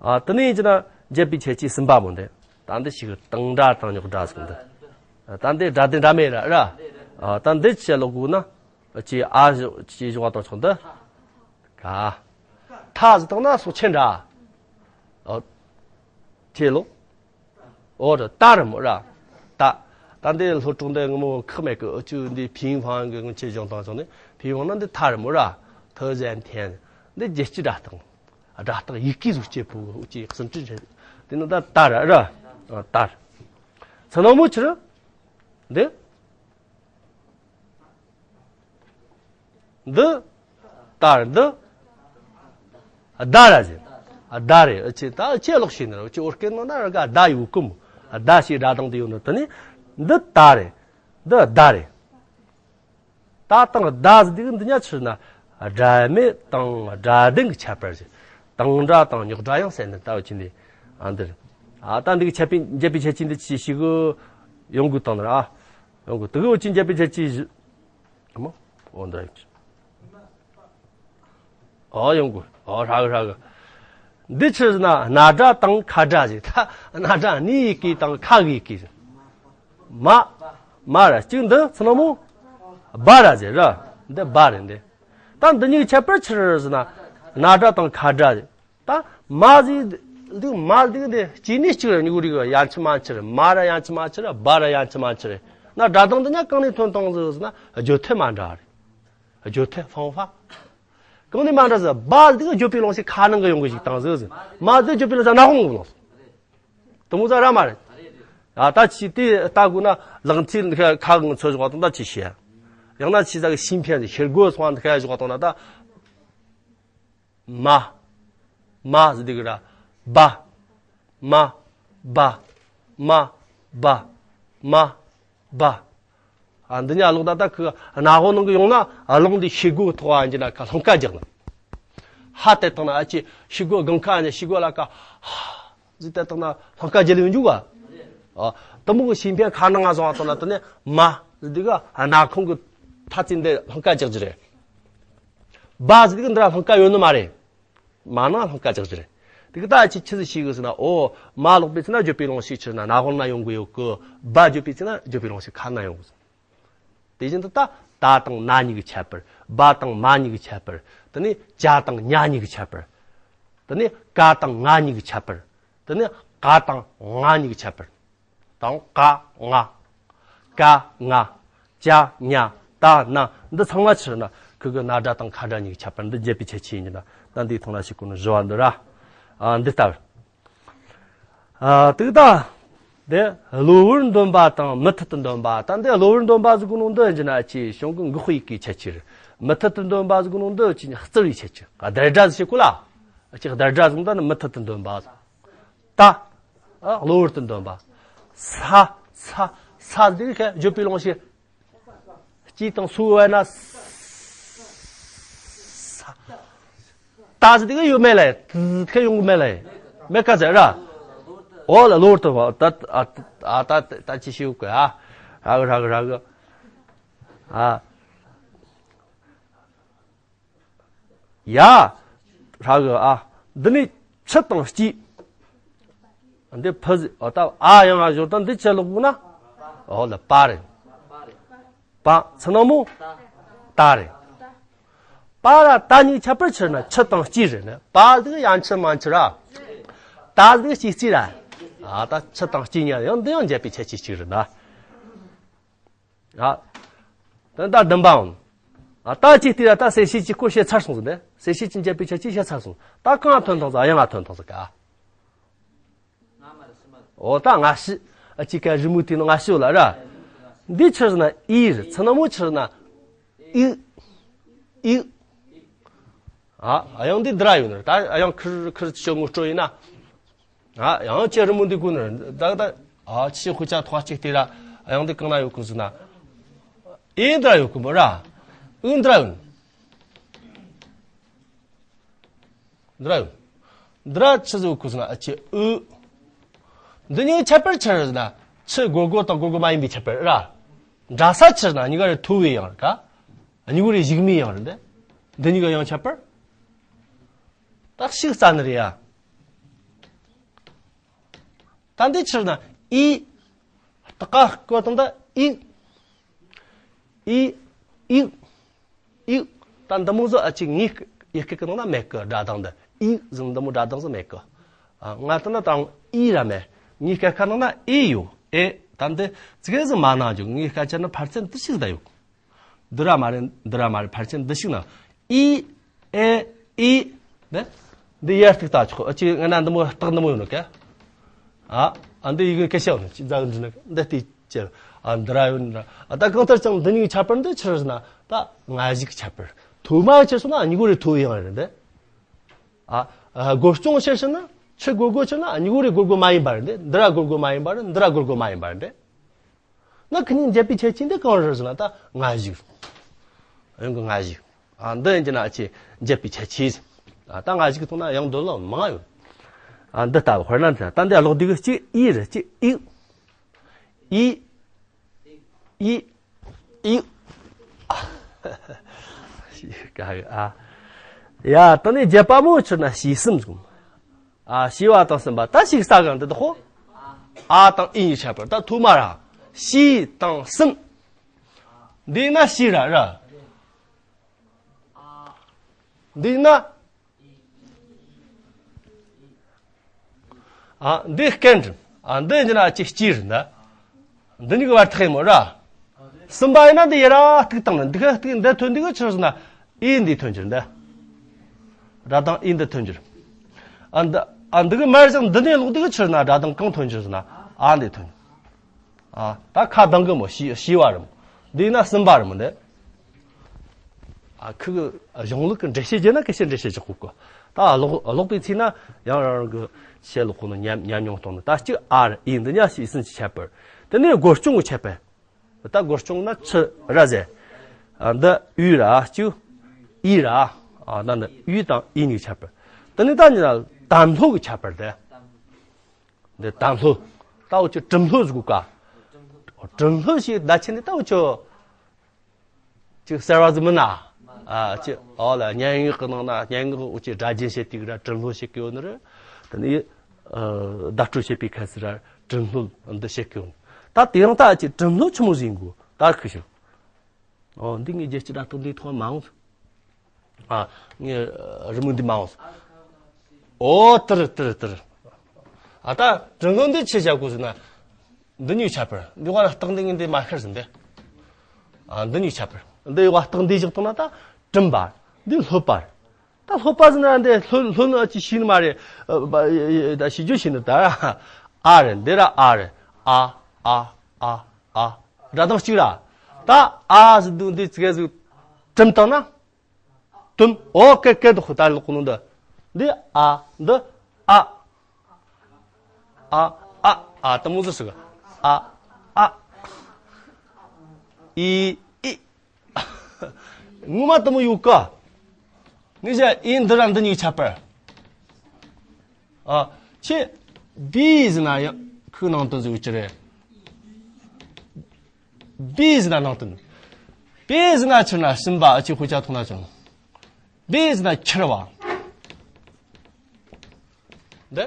ཨ་དེ་ནས་ཡིན་གྱི་ན་འབྱེད་པའི་ཁྱད་ཆོས་གསུམ་པ་མོ་འདི། ད་འདི་ཞིག་གི་དང་སྒྲ་དང་རྙོག་སྒྲ་ཟེར་འདི། ད་འདི་སྒྲ་དེ་འདྲ་མེད་ར་ར། ཨ་ད་འདི་ཆེ་ལོག་གུ་ན། ཅི་ཨ་ཅི་བཞག་པ་དང་ཆོག་འདི། ག་ཐ་ཟེར་དང་ན་སྲོག་ཆེན་འདྲ། ཨ་ཆེ་ལོག་འོ་ར་ད་ར་མོ་ར། ད། ད་འདི་ལྷོ་ཕྱོགས་འདི་ངོ་མོ་ཁག་མེད་གི་ཨུ་ཅུ་འདི་ཕིང་ཧྥང་གི་ངོ་ཆེ་གཞུང་དང་བྱུང་ནས་ཕིང་ཧྥང་ན་འདི་ཐ་ར་མོ་ར། ཐ་ཟན་ཐན། འདི་རྒྱལ་སྤྱི་སྒྲ་གདངས། སྒྲ་གདངས་ཡི་གེ་གཟུགས་སྐྱེ་པོ་ཨུ་ཅུ་ཡིག་སུམ་ཅུ་འདྲ། དེ་ནི་ད་ད་ར་ར། ད་ར། ཚ་ན་མོ་ཆི་ར། འདི། འདི། ད་རེད་འདི། ད་ར་ཟེར། ད་རེད་ཨ་ཅེ་ད་ཅེ་ལོག་ཤེས་ནི་རེད་ཅེ་ཨོར་སྐད་ནང་ན་ར་ག་ད་ཡོད་གི་མོ། ད་ཞེས་སྒྲ་གདངས་དེ་ཡོད་ནི་དེ་ནི། འདི་ད་རེད། འདི་ད་རེད། ད་དང་ད་ཟེར་དུས་འདི་ཉག་ཕྱིར་ན། སྒྲ་མེད་དང་སྒྲ་ལྡན་གྱི་ཁྱད་པར་ཟེར། དང་སྒྲ་དང་རྙོག་སྒྲ་ཡང་ཟེར་ནི་ད་འུ་ཅི་འདི། ཨ་འདིར། ཨ་ད་འདི་གི་ཁྱད་པའི་འབྱེད་པའི་ཁྱད་ཆོས་འདི་ཅི་ཞིག་ཡོང་དགོས་དང་ནི་ར། ཡོང་དགོས་དུ་གི་འུ་ཅི་འབྱེད་པའི་ཁྱད་ཆོས་ཞིག་ཨ་མ། འོ་འདི་ཡིན། ཨོ་ཡོང་གོ་ཨོ་ཧྲ་གི་ཧྲ་གི་འདི་ཕྱིར་ན་སྣ་སྒྲ་དང་ཁ་སྒྲ་ཞེས་ད་སྣ་སྒྲ་ནི་ཡི་གེ་དང་ཁ་གི་ཡི་གེ་ཞེས། མ། མ་ར་གཅིག་འདི་ཚུ་ན་མོ། སྦ་ར་ཞེས་ར། འདི་སྦ་རེད་འདི། ད་འདི་གཉིས་ཁྱད་པར་ཕྱིར་ཟེར་ན། སྣ་སྒྲ་དང་ཁ་སྒྲ་ཞེས། ད་མ་ཟིག་འདི་མ་འདི་འདི་སྐྱེ་གནས་གཅིག་རེད། མྱུ་གུ་རིགས་ཡ་མཆུ་མ་མཆུ་རེད། མ་ར་ཡ་མཆུ་མ་མཆུ་རེད། སྦ་ར་ཡ་མཆུ་མ་མཆུ་རེད། ན་སྒྲ་གདངས་འདི་ཉག་གང་ནས་ཐོན་བཏང་ཟིག་ཟེར་ན་བརྗོད་ཐད་མ་འདྲ་རེད། བརྗོད་ཐད་ཧྥང་ཧྥ། གང་ནས་མ་འདྲ་ཟེར་བ་འདི་གི་བརྗོད་པའི་ལོང་ཤེས་ཁ་ནང་གི་ཡོང་གི་ཞིག་བཏང་ཟིག་ཟེར། མ་འདི་བརྗོད་པའི་ལོང་ཤེས་སྣ་ཁུང་གི་ལོང་ཟེར། དུ་མོ་ཟ་ར་མ་རེད། ཨ་ད་ཅི་དེ་ལྟ་དགོས་ན་ལག་མཐིལ་འདི་ཁ་ཁ་གི་ཚོད་བཞག་དང་ད་ཅི་བཤད། ཡང་ན་ཅི་ཟ་གི་ཤིང་ཕན་ཟེར་ཤེལ་སྒོ་སོང་འདི་ཁ་བཞག་དང་ན་ད། མ། མ་ཟེར་དེ་གི་ར། བ། མ། བ། མ། བ། མ། བ། ཨ་འདི་ཉག་ལོག་ད་ད་ཁི་སྣ་ཧོ་ནང་གི་ཡོང་ན་ཨ་ལོང་འདི་ཤེལ་སྒོ་ཐོག་ཨ་འཇི་ན་ཁ་ལྷུང་ཀ་རྒྱག་ན། ཧ་དེ་བཏང་ན་ཨ་ཅེ་ཤེལ་སྒོ་སྒང་ཁ་ཨ་ནི་ཤེལ་སྒོ་ལ་ཀ་ཧ་ཟི་དེ་བཏང་ན་ལྷུང་ཀ་རྒྱག་ལེ་ཡོང་འཇུག་ག་ཨ་དུ་མོ་གི་ཤིང་ཕན་ཁ་ནང་ང་སོང་ཨ་བཏང་ན་དེ་ནས་མ་ཟི་འདི་ག་སྣ་ཁུང་གི་ཐ་ཚིག་འདི་ལྷུང་ཀ་རྒྱག་རྒྱུ་རེད། བ་ཟི་འདི་ག་འདི་ར་ལྷུང་ཀ་ཡོད་ནི་མ་རེད། མ་ན་ལྷུང་ཀ་རྒྱག་རྒྱུ་རེད། དེ་གི་ད་ཅི་ཆི་ཟིག་ཤེས་གི་ཟེར་ན། ཨོ། མ་ལོག་པའི་ཚེ་ན་བརྗོད་པའི་ལོང་ཤེས་ཕྱིར་ན་སྣ་ཧོ་ན་ཡོང་གི་ཡོད་གི་བ་བརྗོད་པའི་ཚེ་ན་བརྗོད་པའི་ལོང་ཤེས་ཁ་ན་ཡོང་གི་ཟེར། དེ་བཞིན་དུ་ད་ད་དང་ན་གཉིས་ཀྱི་ཁྱད་པར། བ་དང་མ་གཉིས་ཀྱི་ཁྱད་པར། དེ་ནས་ཅ་དང་ཉ་གཉིས་ཀྱི་ཁྱད་པར། དེ་ནས་ཀ་དང་ང་གཉིས་ཀྱི་ཁྱད་པར། དེ་ནས་ཀ་དང་ང་གཉིས་ཀྱི་ཁྱད་པར། དང་ཀ་ང་། ཀ་ང་། ཅ་ཉ། ད་ན། འདི་ཚང་མ་ཕྱིར་ན་ཁུ་གི་སྣ་སྒྲ་དང་ཁ་སྒྲ་གཉིས་ཀྱི་ཁྱད་པར་འདི་འབྱེད་པའི་ཁྱད་ཆོས་ཡིན་གྱི་ན། ད་འདིའི་ཐོག་ན་ཞིག་གོ་ནི་བཞི་བ་འདི་ར། ཨ་འདི་ལྟར། ཨ་དུག་ད། འདི་གློ་བུར་འདོན་པ་དང་མུ་མཐུད་དུ་འདོན་པ། ད་འདི་གློ་བུར་འདོན་པ་ཟིག་གོ་ནོ་འདི་ཡིན་གྱི་ན་ཅི་གཞུང་གི་འགོག་པའི་ཡི་གེའི་ཁྱད་ཆོས་རེད། མུ་མཐུད་དུ་འདོན་པ་ཟིག་གོ་ནོ་འདི་ཅི་བསྩལ་བའི་ཁྱད་ཆོས། ཨ་བསྡད་སྒྲ་ཟིག་བྱེད་གོ་ལ། ཨ་ཅི་བསྡད་སྒྲ་ཟིག་འདི་ནི་མུ་མཐུད་དུ་འདོན་པ། ད། ཨ་གློ་བུར་དུ་འདོན་པ། ས། ས། ས་འདི་གི་བརྗོད་པའི་ལོང་ཤེས། སྐྱིད་དང་སུ་བས་ན། ས། ད་ཟེར་དེ་གི་ཡོད་མེད་ལ། ཏི་གི་ཡོང་གི་མེད་ལ། མེད་ཀ་ཟེར་ར། ཨོ་ལ་གློ་བུར་དུ་བ། ད་ཨ་ཨ་ད་ད་ཅི་ཤེས་གི་ཨ། ར་གི་ར་གི་ར་གི། ཨ། ཡ། ར་གི་ཨ། འདི་ནི་ཆུ་དང་སྐྱིད། འདི་ཕུ་ཟི་ཨོ་ད་ཨ་ཡང་ཨ་ཞོར་དང་འདི་ཆུ་ལོག་གོ་ན། ཨོ་ལ་པ་རེད། པ། ཚུ་ན་མོ། ད་རེད། པ་ར་ད་གཉིས་ཁྱད་པར་ཕྱིར་ན་ཆུ་དང་སྐྱིད་རེད་ན། པ་ཟིག་ཡང་ཆུ་མ་ཆུ་ར། ད་ཟིག་སྐྱིད་སྐྱིད་ར། ཨ་ད་ཆུ་དང་སྐྱིད་གཉིས་ཡང་འདི་ཡང་འབྱེད་པའི་ཁྱད་ཆོས་གཅིག་རེད་ན། ཨ། ད་ད་བདུན་པའམ། ཨ་ད་ཅི་སྟེ་ར་ད་གསལ་བྱེད་ཀྱི་སྐོར་བཤད་ཚར་སོང་ཟིན་ཏེ། གསལ་བྱེད་ཀྱི་འབྱེད་པའི་ཁྱད་ཆོས་བཤད་ཚར་སོང་། ད་གང་ཐོན་ཐང་ཟིག་ཨ་ཡང་ང་ཐོན་ཐང་ཟིག་ག་ཨོ་ད་ང་ཤི། ཨ་ཅི་ཀ་རི་མོ་དེ་ནི་ང་ཤི་ལ་ར། འདི་ཆི་ཟེར་ན་ཨི་རེད། ཚུ་ན་མོ་ཆི་ཟེར་ན། ཨི། ཨི། ཨ་ཡང་འདི་འདི་ར་ཡོད་ནི་རེད། ད་ཡང་ཁིར་ཁིར་ཆོ་ངོ་སྤྲོད་ཡིན་ན། ཨ་ཡང་ཁྱེད་རི་མོ་འདི་གོ་ནི་རེད། ད་ད་ཨ་ཆི་ཤི་ཁུ་ཆ་ཐོག་ཅིག་དེ་ར་ཡང་འདི་གང་ན་ཡོད་གོ་ཟེར་ན། ཨེ་འདི་ར་ཡོད་གོ་མོ་ར། ཨུ་འདི་ར་ཡོད། འདི་ར་ཡོད། འདི་ར་ཆི་ཟེར་གོ་ཟེར་ན་ཨ་ཆི་ཨུ། འདི་གཉིས་ཁྱད་པར་ཆི་རེད་ཟེར་ན་ཆི་སྒོར་སྒོར་དང་སྒོར་སྒོར་མ་ཡིན་པའི་ཁྱད་པར་ར། འདྲ་ས་ཆི་ཟེར་ན་གཉིས་ཀ་རེ་མཐོ་བའི་ཡང་ར་ཀ་གཉིས་པོ་རེ་གཞུག་མའི་དབྱངས་རེད་འདི། འདི་གཉིས་ཀ་དབྱངས་ཁྱད་པར། ད་ཞིག་རྩ་ནི་རེད་ཡ། ད་འདི་ཕྱིར་ན་ཨི། ད་ཀ་ཀོ་དང་ད་ཨི། ཨི། ཨི། ཨི། ད་འདི་མོ་ཟོ་ཨ་ཅིག་ངའི་ཡི་གེ་གི་ནང་ན་མེད་གི། སྒྲ་གདངས་འདི་ཨི་ཟིན་འདི་མོ་སྒྲ་གདངས་ཟིན་མེད་གི། ང་ལྟ་ན་དང་ཨི་ར་མེད། ངའི་སྐད་ཁ་ནང་ན་ཨི་ཡོད། ཨེ་ད་འདི་ཙི་གེ་ཟིན་མ་ན་འཇུག་ངའི་སྐད་ཆ་ནི་ཕར་ཚད་འདི་ཞིག་ད་ཡོད། འདི་ར་མ་རེད། འདི་ར་མ་རེད། ཕལ་ཆེར་འདི་ཞིག་ན། ཨི། ཨེ། ཨི། ནི། འདི་ཡར་གཏུག་ལྟ་ཆོག་ཨ་ཅི་ང་ན་འདི་མོ་རྟགས་འདི་མོ་ཡོད་ནོ་ཀ་ཨ། ཨ་འདི་ཡི་གེ་སྐད་ཤག་ནི་ཅི་འཛག་འདི་ནི་འདི་ལྟའི་ཅི། ཨ་འདི་ར་ཡོད་ནི་ར། ཨ་ད་གང་ལྟར་ཀྱང་འདི་གཉིས་ཁྱད་པར་འདི་ཕྱིར་ན་ད་སྔ་གཞུག་ཁྱད་པར། ཐོག་མ་ཕྱིར་སོང་ན་གཉིས་པོ་རེ་ཐོག་ཡང་རེད་འདི། ཨ། ཨ་སྒོར་སྐྱོང་ཕྱིར་སོང་ན་ཆི་སྒོར་སྒོར་ཕྱིར་ན་གཉིས་པོ་རེ་སྒོར་སྒོར་མ་ཡིན་པ་རེད་འདི། འདི་ར་སྒོར་སྒོར་མ་ཡིན་པ་རེད། འདི་ར་སྒོར་སྒོར་མ་ཡིན་པ་རེད་འདི། ན་ཁི་གཉིས་འབྱེད་པའི་ཁྱད་ཆོས་འདི་གང་རེད་ཟེར་ན་ད་སྔ་གཞུག་ཡང་གི་སྔ་གཞུག་ཨ་འདི་ཡིན་གྱི་ན་ཨ་ཅེ་འབྱེད་པའི་ཁྱད་ཆོས། ཨ་ད་སྔ་གཞུག་གི་ཐོག་ན་ཡང་འདོད་ལོ་མང་ཡོད། ཨ་འདི་ལྟ་བུ་དཔེར་ན་འདི་ད་འདི་ཀློག་དུས་གཅིག་ཨི་རེད། གཅིག་ཨི། ཨི། ཨི། ཨི། ཨ། ཡ་ད་ནི་བརྒྱད་པ་མོ་ཆུ་ན་ཤི་གསུམ་གསུམ། ཨ་ཤི་བ་དང་གསུམ་པ་ད་ཞིག་ས་གང་འདི་དོ། ཨ་དང་ཨི་ཡི་ཁྱད་པར་ད་ཐོག་མ་ར་ཤི་དང་གསུམ། འདི་ན་ཤི་ར་ར། འདི་ན། ཨ་འདི་སྐད་འགྲིམ། ཨ་འདི་འདི་ན་ཅི་སྐྱིར་འདི། འདི་གཉིས་ཀྱི་བར་ཐག་ཡིན་མོ་ར། གསུམ་པ་ཡིན་ན་འདི་ཡི་ར་ཐུག་བཏང་ནི་འདི་ག་ཐུག་འདི་ཐོན་འདི་ག་ཆི་ཟེར་ན། ཨི་འདི་ཐོན་གྱུར་འདི། ར་དང་ཨི་འདི་ཐོན་གྱུར། ཨ་འདི་ཨ་འདི་གི་མར་ཞིག་འདི་ནས་ལོག་འདི་གི་ཆི་ཟེར་ན་ར་དང་གང་ཐོན་གྱུར་ཟེར་ན། ཨ་འདི་ཐོན། ཨ་ད་ཁ་གདང་གི་མོ་ཤི་ཤི་བ་རེད་མོ། འདི་ན་གསུམ་པ་རེད་མོ་འདི། ཨ་ཁུ་གི་གཞུང་ལུགས་ཀྱི་འགྲེལ་བཤད་བརྒྱབ་ན་སྐད་ཆ་འགྲེལ་བཤད་བརྒྱབ་དགོས་གི། ད་ཀློག་ཀློག་པའི་ཚེ་ན་ཡང་རང་རང་གི་བཤད་ལུགས་ཁོ་ན་ཉམས་ཉམས་མྱོང་གཏོང་ནི་ད་གཅིག་ཨ་རེད། ཨི་འདི་ཉག་ཤི་སུན་གྱི་ཁྱད་པར། དེ་ནས་སྒོར་སྐྱོང་གི་ཁྱད་པར། ད་སྒོར་སྐྱོང་ན་ཆི་ར་ཟེར། ཨ་འདི་ཡུ་ར་གཅིག་ཨི་ར། ཨ་ད་འདི་ཡུ་དང་ཨི་གཉིས་ཁྱད་པར། དེ་ནས་ད་ཉི་ན་དམ་ལྷོ་གི་ཁྱད་པར་དེ། འདི་དམ་ལྷོ། ད་འུ་ཆོ་གྲུམ་ལྷོ་ཟེར་གོ་ག་གྲུམ་ལྷོ་ཞེས་བརྡ་ཆད་ནི་ད་འུ་ཆོ། ཅིག་གསར་བ་ཟིག་མིན་ན། ཨ་ཅི་ཨོ་ལ་སྙན་ངག་གི་ནང་ན་སྙན་ངག་འུ་ཅི་སྒྲ་རྒྱན་བཤད་དུས་ར་གྲུམ་ལྷོད་བཤད་གི་ཡོད་ནི་རེད། དེ་ནི་ཨ་བརྡ་སྤྲོད་བྱེད་པའི་ཁ་སི་ར་གྲུམ་ལྷོད་འདི་བཤད་གི་ཡོད་ནི། ད་དེ་རིང་ད་ཅི་གྲུམ་ལྷོད་ཆི་མོ་ཟིག་ཡིན་གོ་ད་ཁུ་ཤོག་ཨོ་འདི་ངའི་རྒྱལ་སྤྱི་སྒྲ་གདངས་འདི་ཐོག་མ་འོང་། ཨ་ངའི་རི་མོ་འདི་མ་འོང་། ཨོ་ཏིར་ཏིར་ཏིར། ཨ་ད་གྲུམ་ལྷོད་འདི་ཆི་བྱ་དགོས་ཟེར་ན། འདི་གཉིས་ཁྱད་པར། འདི་བར་རྟགས་འདི་ངས་འདི་མ་ཤར་ཟིན་ཏེ། ཨ་འདི་གཉིས་ཁྱད་པར། འདི་བར་རྟགས་འདི་བཞག་ཐུབ་ན་ད་གྲུམ་པ། འདི་ལྷོད་པ། ད་ལྷོད་པ་ཟིན་ན་འདི་ལྷོད་ལྷོད་ནི་ཅི་ཤེས་ནི་མ་རེད། ཨ་ད་ཤེས་རྒྱུ་ཤེས་ནི་ད་ར། ཨ་རེད་འདི་ར་ཨ་རེད། ཨ་ཨ་ཨ་ཨ། སྒྲ་གདངས་གཅིག་ར། ད་ཨ་ཟིག་འདུག་འདི་ཙི་གེ་ཟིག་གྲུམ་བཏང་ན། དུམ། ཨོ་ཀེ་ཀེ་དུ་ཧུ་ད་ལོ་ཀུ་ནུ་འདི། འདི་ཨ་འདི་ཨ། ཨ་ཨ་ཨ་དུ་མུ་ཟི་སི་ག་ཨ་ཨ། ཨི་ཨི། ངུ་མ་དུ་མུ་ཡུ་ཀ་ངི་ཞ་ཨི་འདི་ར་འདི་གཉིས་ཁྱད་པར། ཨ་ཆེ། བི་ཟི་ན་ཡང་ཁུ་ནང་དུ་ཟི་ཡུ་ཅི་རེད། བི་ཟི་ན་ནང་དོན། བི་ཟི་ན་ཆི་ན་སིམ་པ་ཨ་ཅི་ཧུ་ཅ་ཐུང་ན་ཅང་། བི་ཟི་ན་ཁྱེར་བ། འདི།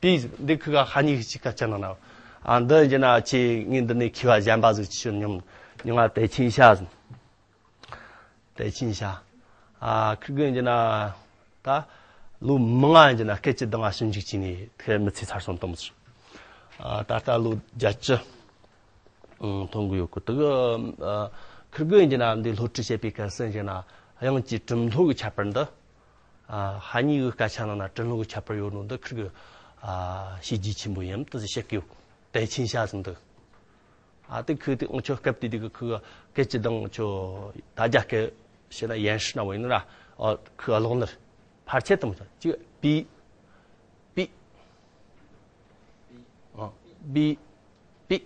བི་ཟི་འདི་ཁུ་ག་ཧ་ནི་ཅི་ཀ་ཅ་ན་ན། ཨ་འདི་ཡིན་ན་ཅི་ངི་འདི་ནི་ཁི་བ་གཞན་པ་ཟིག་ཅི་ཉམ་ཉུང་ང་དེ་ཆིན་ཤ་ཟིན། དེ་ཕྱིན་ཤ། ཨ་ཁིར་གི་ཡིན་ན་ད་ལོ་མང་ང་ཡིན་ན་སྐད་ཅིག་དང་ང་ཞིབ་འཇུག་བྱས་ནས་དེ་མི་ཚེ་ཚར་སོང་དུམ་ཟེར། ཨ་ད་ལྟ་ལོ་བརྒྱད་ཅུ་ཐོན་གི་ཡོད་གི་དུ་གི། ཨ་ཁིར་གི་ཡིན་ན་འདི་སློབ་ཁྲིད་བྱེད་པའི་སྐབས་སུ་ཡིན་ན་དབྱངས་ཀྱི་གྲུབ་མཐོ་གི་ཁྱད་པར་འདི། ཨ་ཧ་ཉི་གི་སྐད་ཆ་ནང་ན་གྲུབ་མཐོ་གི་ཁྱད་པར་ཡོད་ནོ་འདི་ཁིར་གི་ཨ་བྱས་རྗེས་ཆེན་པོ་ཡིན་དུ་བཤད་གི་ཡོད། དེ་ཕྱིན་ཤ་ཟིན་འདུག་ཨ་དེ་ཁུ་དེ་ཨང་ཆོ་སྐབས་དེ་དེ་གི་ཁུ་སྐད་ཅི་དང་ཆོ་ད་རྒྱ་སྐད་བཤད་ན་ཡན་ཧྲི་ན་བ་ཡིན་ན་ར། ཨ་ཁུ་ཨ་ལོག་ནར་ཕར་ཆད་དམ་ཆ་ཅི་པི་པི་ཨ་པི་པི།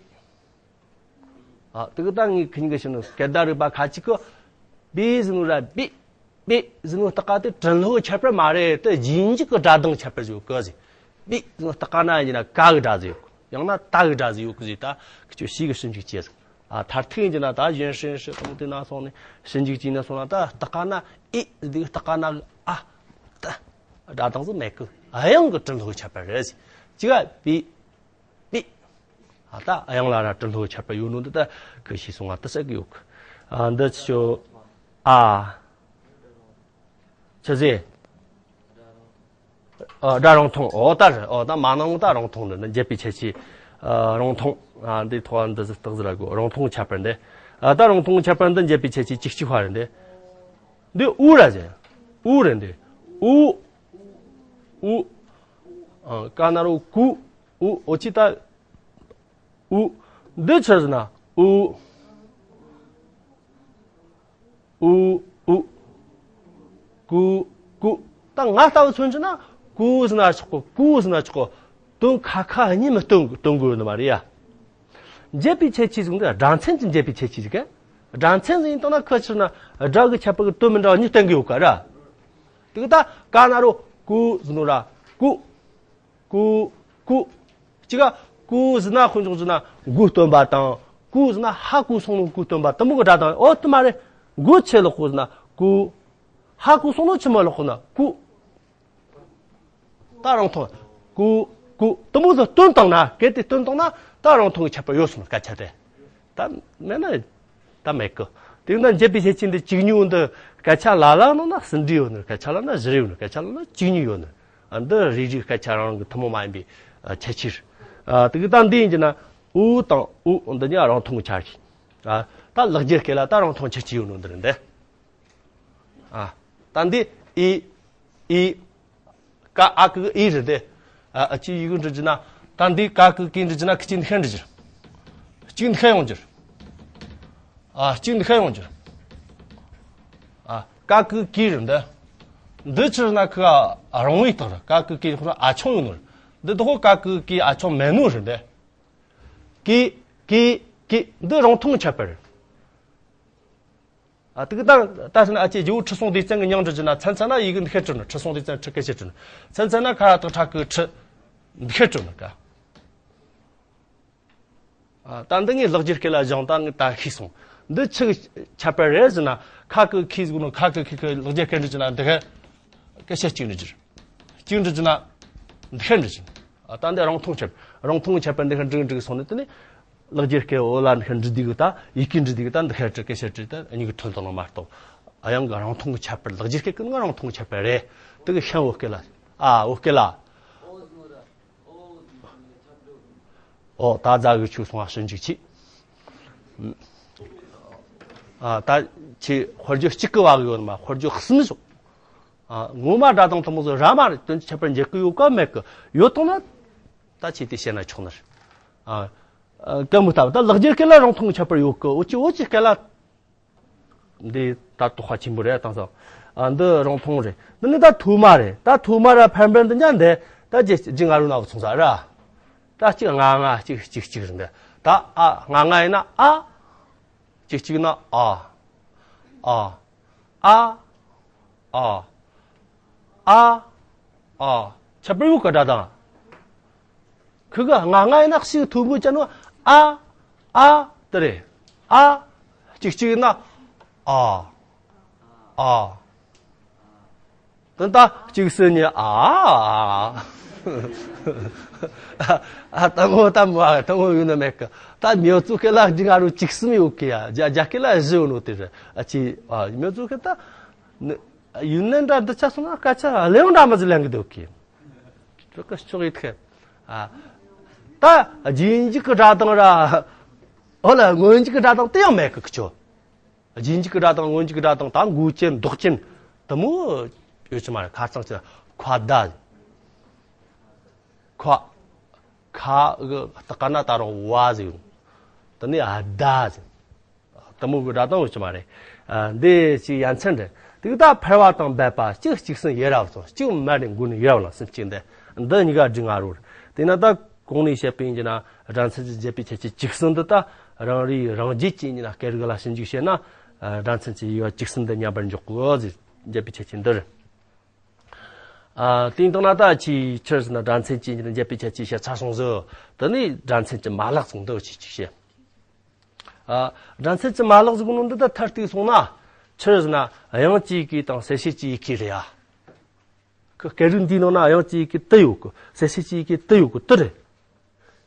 ཨ་དེ་གི་ད་ངས་ཁུ་ཉིན་གི་ཤི་ནུ་སྐད་བརྡ་རིག་པ་ཁ་ཅིག་གི་པི་ཟིན་ནུ་ར་པི་པི་ཟིན་ནུ་ད་ག་དེ་དྲན་ལྷོ་ཁྱད་པར་མ་རེད་དེ་རྗེས་འཇུག་གི་སྒྲ་གདངས་ཁྱད་པར་ཟིག་གི་ཟིག་པི་ཟིན་ནུ་ད་ག་ན་ཡིན་ན་ཀ་གི་སྒྲ་ཟིག་ཡོད་ཡང་ན་ད་གི་སྒྲ་ཟིག་ཡོད་གི་ཟིག་ད་ཁུ་ཆོ་ཤི་གི་ཤི་འཇུག་ཅེས་ཟིག་ཨ། མཐར་ཐུག་ཡིན་གྱི་ན་ད་གཞན་སྲིད་སྲིད་དང་དེ་ན་སོང་ནས་ཞིབ་འཇུག་བྱས་ན་སོང་ན། ད་ཏི་ཀ་ན་ཨི་འདི་ཏི་ཀ་ན་ཨ་ད་སྒྲ་གདངས་སུ་མེད་གི། དབྱངས་ཀྱི་གྲུབ་ལུགས་ཁྱད་པར་རེད། ཅི་ག་པི་པི། ཨ། ད་དབྱངས་ལ་ར་གྲུབ་ལུགས་ཁྱད་པར་ཡོད་ནོ་འདི་ད་གི་ཤེས་སོང་ང་། ད་ཟེར་གི་ཡོད་གི། ཨ། འདི་ཆོ་ཨ། ཆི་ཟེར། ཨ། སྒྲ་རང་མཐོང་། ཨོ་ད་རེད། ཨོ་ད་མ་ནང་ད་རང་མཐོང་འདི་ནི་འབྱེད་པའི་ཁྱད་ཆོས། ཨ། རང་མཐོང་། ཨ། འདི་ཐོག་འདི་ཟིག་སྟག་ཟིག་ར་དགོས། རང་མཐོང་ཁྱད་པར་འདི། ཨ། ད་རང་མཐོང་ཁྱད་པར་འདི་འབྱེད་པའི་ཁྱད་ཆོས་གཅིག་གཅིག་པ་རེད་འདི། འདི་ཨུ་ར་ཟེར། ཨུ་རེད་འདི། ཨུ། ཨུ། ཨ། ཀ་ན་རོ་ཀུ། ཨུ། ཨོ་ཅི་ད། ཨུ། འདི་ཆི་ཟེར་ན་ཨུ། ཨུ། ཨུ། ཀུ། ཀུ། ད་ང་ལྟ་བུ་མཚོན་གྱི་ན་ཀུ་ཟེར་ན་ཆོག་གོ། ཀུ་ཟེར་ན་ཆོག་གོ། དོན་ཁ་ཁ་གཉིས་མི་སྟོན་སྟོན་དགོས་ནི་མ་རེད་ཡ། འབྱེད་པའི་ཁྱད་ཆོས་ཟེར་འདི་སྒྲ་མཚན་གྱི་འབྱེད་པའི་ཁྱད་ཆོས་ཟིག་ག། སྒྲ་མཚན་ཟིག་ཡིན་དང་ན་ཁུ་ཕྱིར་ན་སྒྲ་གི་ཁྱད་པར་གྱི་དོན་མི་འདྲ་བ་གཉིས་སྟོན་གི་ཡོད་ཀ་ར། དེ་གི་ད་ཀ་ན་རོ་ཀུ་ཟེར་ནོ་ར་ཀུ། ཀུ། ཀུ། གཅིག་ག་ཀུ་ཟེར་ན་དཔེ་འཇོག་བྱས་ན་མགོ་སྟོན་པ་དང་། ཀུ་ཟེར་ན་ཧ་གོ་སོང་ནོ་མགོ་སྟོན་པ་དེ་མོ་གི་སྒྲ་དང་། ཨོ་དེ་མ་རེད། མགོ་ཆེ་ལོག་ཀུ་ཟེར་ན་ཀུ། ཧ་གོ་སོང་ནོ་ཆེ་མོ་ལོག་ཀུ་ན་ཀུ། ད་རང་མཐོང་། ཀུ། ཀུ། དེ་མོ་ཟིག་སྟོན་བཏང་ན། གལ་ཏེ་སྟོན་བཏང་ན་ད་རང་མཐོང་གི་ཁྱད་པར་ཡོད་སོང་སྐད་ཆ་དེ། ད་མེད་ན་ད་མེད་གི། དེ་ན་འབྱེད་པའི་ཁྱད་ཆོས་འདི་བཅུ་གཉིས་འདི་སྐད་ཆ་ལ་ལ་ནང་ན་ཟིན་བྲིས་ཡོད་ནི། སྐད་ཆ་ལ་ན་བཞི་རེ་ཡོད་ནི། སྐད་ཆ་ལ་ན་བཅུ་གཉིས་ཡོད་ནི། ཨ། འདི་རེ་རེའི་སྐད་ཆ་རང་རང་གི་ཐུན་མོང་མ་ཡིན་པའི་ཁྱད་ཆོས། ཨ། དེ་གི་ད་འདི་ཡིན་གྱི་ན་ཨུ་དང་ཨུ་འདི་གཉིས་རང་མཐོང་གི་ཆ་རེད། ཨ། ད་ལེགས་སྦྱར་སྐད་ལ་ད་རང་མཐོང་ཁྱད་ཆོས་ཡོད་ནོ་འདི་རེད་འདི། ཨ། ད་འདི་ཨི། ཨི། ཀ་ཨ་ཀི་ཨི་རེད་དེ། ཨ། ཨ། ཅི་ཡི་གེ་འབྲི་རྒྱུ་ན། ད་འདི་ཀ་ཀི་ཀི་འབྲི་རྒྱུ་ན་གཅིག་འདི་ཤར་འབྲི་རྒྱུ། གཅིག་འདི་ཤར་ཡོང་རྒྱུ། ཨ། གཅིག་འདི་ཤར་ཡོང་རྒྱུ། ཨ། ཀ་ཀི་ཀི་རེད་འདི། འདི་ཕྱིར་ན་ཁི་ཨ་རང་བའི་རྟགས་རེད། ཀ་ཀི་ཀི་ཁོ་ན་ཨ་ཆུང་ཡོང་ནོ་རེད། འདི་དོ་ཀ་ཀི་ཀི་ཨ་ཆུང་མེད་ནོ་རེད་འདི། ཀི། ཀི། ཀི། འདི་རང་མཐོང་ཁྱད་པར་རེད། ཨ། དེ་གི་ད་ད་ཟེར་ན། ཨ། ཅེ་ཇོ་བོ་ཁྲི་སྲོང་ལྡེ་བཙན་གི་མྱིང་འབྲི་རྒྱུ་ན་མཚན་མཚན་ན་ཡི་གེ་འདི་ཤར་བྲིས་ནི། ཁྲི་སྲོང་ལྡེ་བཙན་ཁྲི་སྐད་ཆ་བྲིས་ནི། མཚན་མཚན་ན་ཁ་ར་ཏག་ཁྲ་ཀི་ཁྲི་འདི་ཤར་བྲིས་ནི་ཀ། ཨ། ད་འདི་ངས་ལེགས་སྦྱར་སྐད་ལ་སྦྱངས་ད་ངས་ད་ཤེས་སོང་། འདི་ཆི་གི་ཁྱད་པར་རེད་ཟེར་ན། ཁ་ཀི་ཁི་ཟེར་གོ་ནོ། ཁ་ཀི་ཁི་ཁི་ལེགས་སྦྱར་སྐད་འབྲི་རྒྱུ་ན་འདི་ཤར། སྐད་ཆ་གཅིག་འབྲི་རྒྱུ། གཅིག་འབྲི་རྒྱུ་ན་འདི་ཤར་འབྲི་རྒྱུ། ཨ། ད་འདི་རང་མཐོང་ཁྱད་པར། རང་མཐོང་ཁྱད་པར་འདི་ཤར་འབྲི་འབྲི་སོང་ནས། དེ་ནས་ལེགས་སྦྱར་སྐད་འོ་ལ་འདི་ཤར་འབྲི་དུས་གི་ད་ཡི་གེ་འབྲི་དུས་གི་ད་འདི་ཤར་བྲིས་སྐད་ཆ་བྲིས། ད་གཉིས་ཀྱི་མཐུན་བཏང་ནོ་མ་གཏོགས། ཨ། དབྱངས་གི་རང་མཐོང་གི་ཁྱད་པར། ལེགས་སྦྱར་སྐད་ཀྱི་ནང་རང་མཐོང་གི་ཁྱད་པར་རེད། དེ་གི་ཤན་བོད་སྐད་ལ། ཨ། བོད་སྐད་ལ། ཨོ། ད་རྫ་གི་ཆུ་སོང་བ་ཞིབ་འཇུག་བྱས། ཨ། ད་ཁྱེད་དཔེར་བརྗོད་གཅིག་གི་བ་གི་ཡོད་ནི་མ། དཔེར་བརྗོད་གསུམ་བྱུང་། ཨ། ངོ་མ་སྒྲ་དང་ཐུན་མོང་ཟིག་ར་མ་རེད། དོན་གྱི་ཁྱད་པར་འབྱེད་གི་ཡོད་ཀ་མེད་གི། ཡོད་དང་ན་ད་ཁྱེད་དེ་བཤད་ན་ཆོག་ནི་རེད། ཨ། ཨ། གན་མི་ལྟ་བུ་ད་ལེགས་སྦྱར་སྐད་ལ་རང་མཐོང་གི་ཁྱད་པར་ཡོད་གི། འོ་ཅི་འོ་ཅི་སྐད་ལ། འདི་ད་དོགས་པ་ཆེན་པོ་རེད་དེང་སང་། ཨ། འདི་རང་མཐོང་རེད། འདི་ནི་ད་ཐོག་མ་རེད། ད་ཐོག་མ་ར་འཕར་འཕར་འདི་ཉན་འདི། ད་རྗེ་རྗེ་ང་རུ་ན་བུ་ཚོང་ས་ར། ད་གཅིག་ང་ང་གཅིག་གཅིག་གཅིག་རེད་འདི། ད་ཨ་ང་ང་ཡིན་ན་ཨ། གཅིག་གཅིག་ན་ཨ། ཨ། ཨ། ཨ། ཨ། ཨ། ཁྱད་པར་ཡོད་ག་སྒྲ་དང་། ཁི་ག་ང་ང་ཡིན་ན་ཞིག་ཐུ་བུ་ཅན་ནོ། ཨ། ཨ། དེ་རེད། ཨ། གཅིག་གཅིག་ན། ཨ། ཨ། དོན་དག་གཅིག་སུ་ནི་ཨ། ཨ། ད་ངོ་ད་མོ་ཨ། ད་ངོ་ཡོད་ན་མེད་གི། ད་མྱོ་ཙུ་ཁེ་ལ་འདི་ང་རུ་གཅིག་གསུམ་ཡོད་གི་ཡ། རྒྱ་རྒྱ་སྐད་ལ་བཞི་ཡོད་ནོ་དེ་རེད། ཨ་ཅི། ཨ། མྱོ་ཙུ་ཁེ་ད་ཡུན་ནན་འདྲ་འདི་ཆ་སོང་ན་སྐད་ཆ་ལེའུ་འདྲ་མ་ཟི་ལེན་གི་འདུག་གི། ཅོ་ཀ་ཤོག་ཡིད་ཁེ། ཨ། ད་རྗེས་འཇུག་གི་སྒྲ་དང་ར། ཨོ་ལ་སྔོན་འཇུག་གི་སྒྲ་དང་དེ་ཡང་མེད་གི་ཁི་ཆོ། རྗེས་འཇུག་གི་སྒྲ་དང་སྔོན་འཇུག་གི་སྒྲ་དང་ད་མགོ་ཅན་འདོགས་ཅན་དེ་མོ་ཡོད་ཀྱི་མ་རེད། ཁ་རྩང་ཅི་ཁ་ད། ཁ། ཁ་གི་སྟག་ཀ་ན་ད་རུང་བ་ཟིག་ཡོང་། དེ་ནས་ཨ་ད་ཟིག་དེ་མོ་གི་སྒྲ་དང་ཡོད་ཀྱི་མ་རེད། ཨ། འདི་ཅིག་ཡ་མཚན་རེད། དེ་གི་ད་འཕར་བ་དང་སྦད་པ་གཅིག་གཅིག་སུ་ཡི་ར་བུ་ཚོ། གཅིག་མ་ནི་མགོ་ནི་ཡི་ར་བུ་ལ་སུམ་གཅིག་འདི། འདི་གཉིས་ཀ་འབྲི་ང་རོ་རེད། དེས་ན་ད་གོང་ནས་བཤད་པ་ཡིན་གྱི་ན་སྒྲ་མཚན་གྱི་འབྱེད་པའི་ཁྱད་ཆོས་བཅུ་གསུམ་འདི་ད་རང་རེའི་རང་རྒྱུད་ཀྱི་ཡིན་ན་སྐད་རིགས་ལ་ཞིབ་འཇུག་བྱས་ན། ཨ། སྒྲ་མཚན་གྱི་དབྱེ་བ་བཅུ་གསུམ་འདི་མཉམ་པར་འཇོག་གི་ཟེར། འབྱེད་པའི་ཁྱད་ཆོས་འདི་རེད། ཨ། དེ་ཡིན་དང་ན་ད་ཅིག་ཆི་ཟེར་ན་སྒྲ་མཚན་གྱི་འབྱེད་པའི་ཁྱད་ཆོས་བཤད་ཚར་སོང་ཟིག་དེ་ནས་སྒྲ་མཚན་གྱི་མ་ལག་ཚང་འདི་ཅིག་ཅིག་བཤད། ཨ། སྒྲ་མཚན་གྱི་མ་ལག་ཟེར་གོ་ནོ་འདི་ད་མཐར་གཏུགས་སོང་ན། ཆི་ཟེར་ན་དབྱངས་ཀྱི་ཡི་གེ་དང་གསལ་བྱེད་ཀྱི་ཡི་གེ་རེད་ཡ། ཁི་སྐད་རིགས་འདིའི་ནང་ན་དབྱངས་ཀྱི་ཡི་གེ་དུ་ཡོད་གི། གསལ་བྱེད་ཀྱི་ཡི་གེ་དུ་ཡོད་གི། དུ་རེད།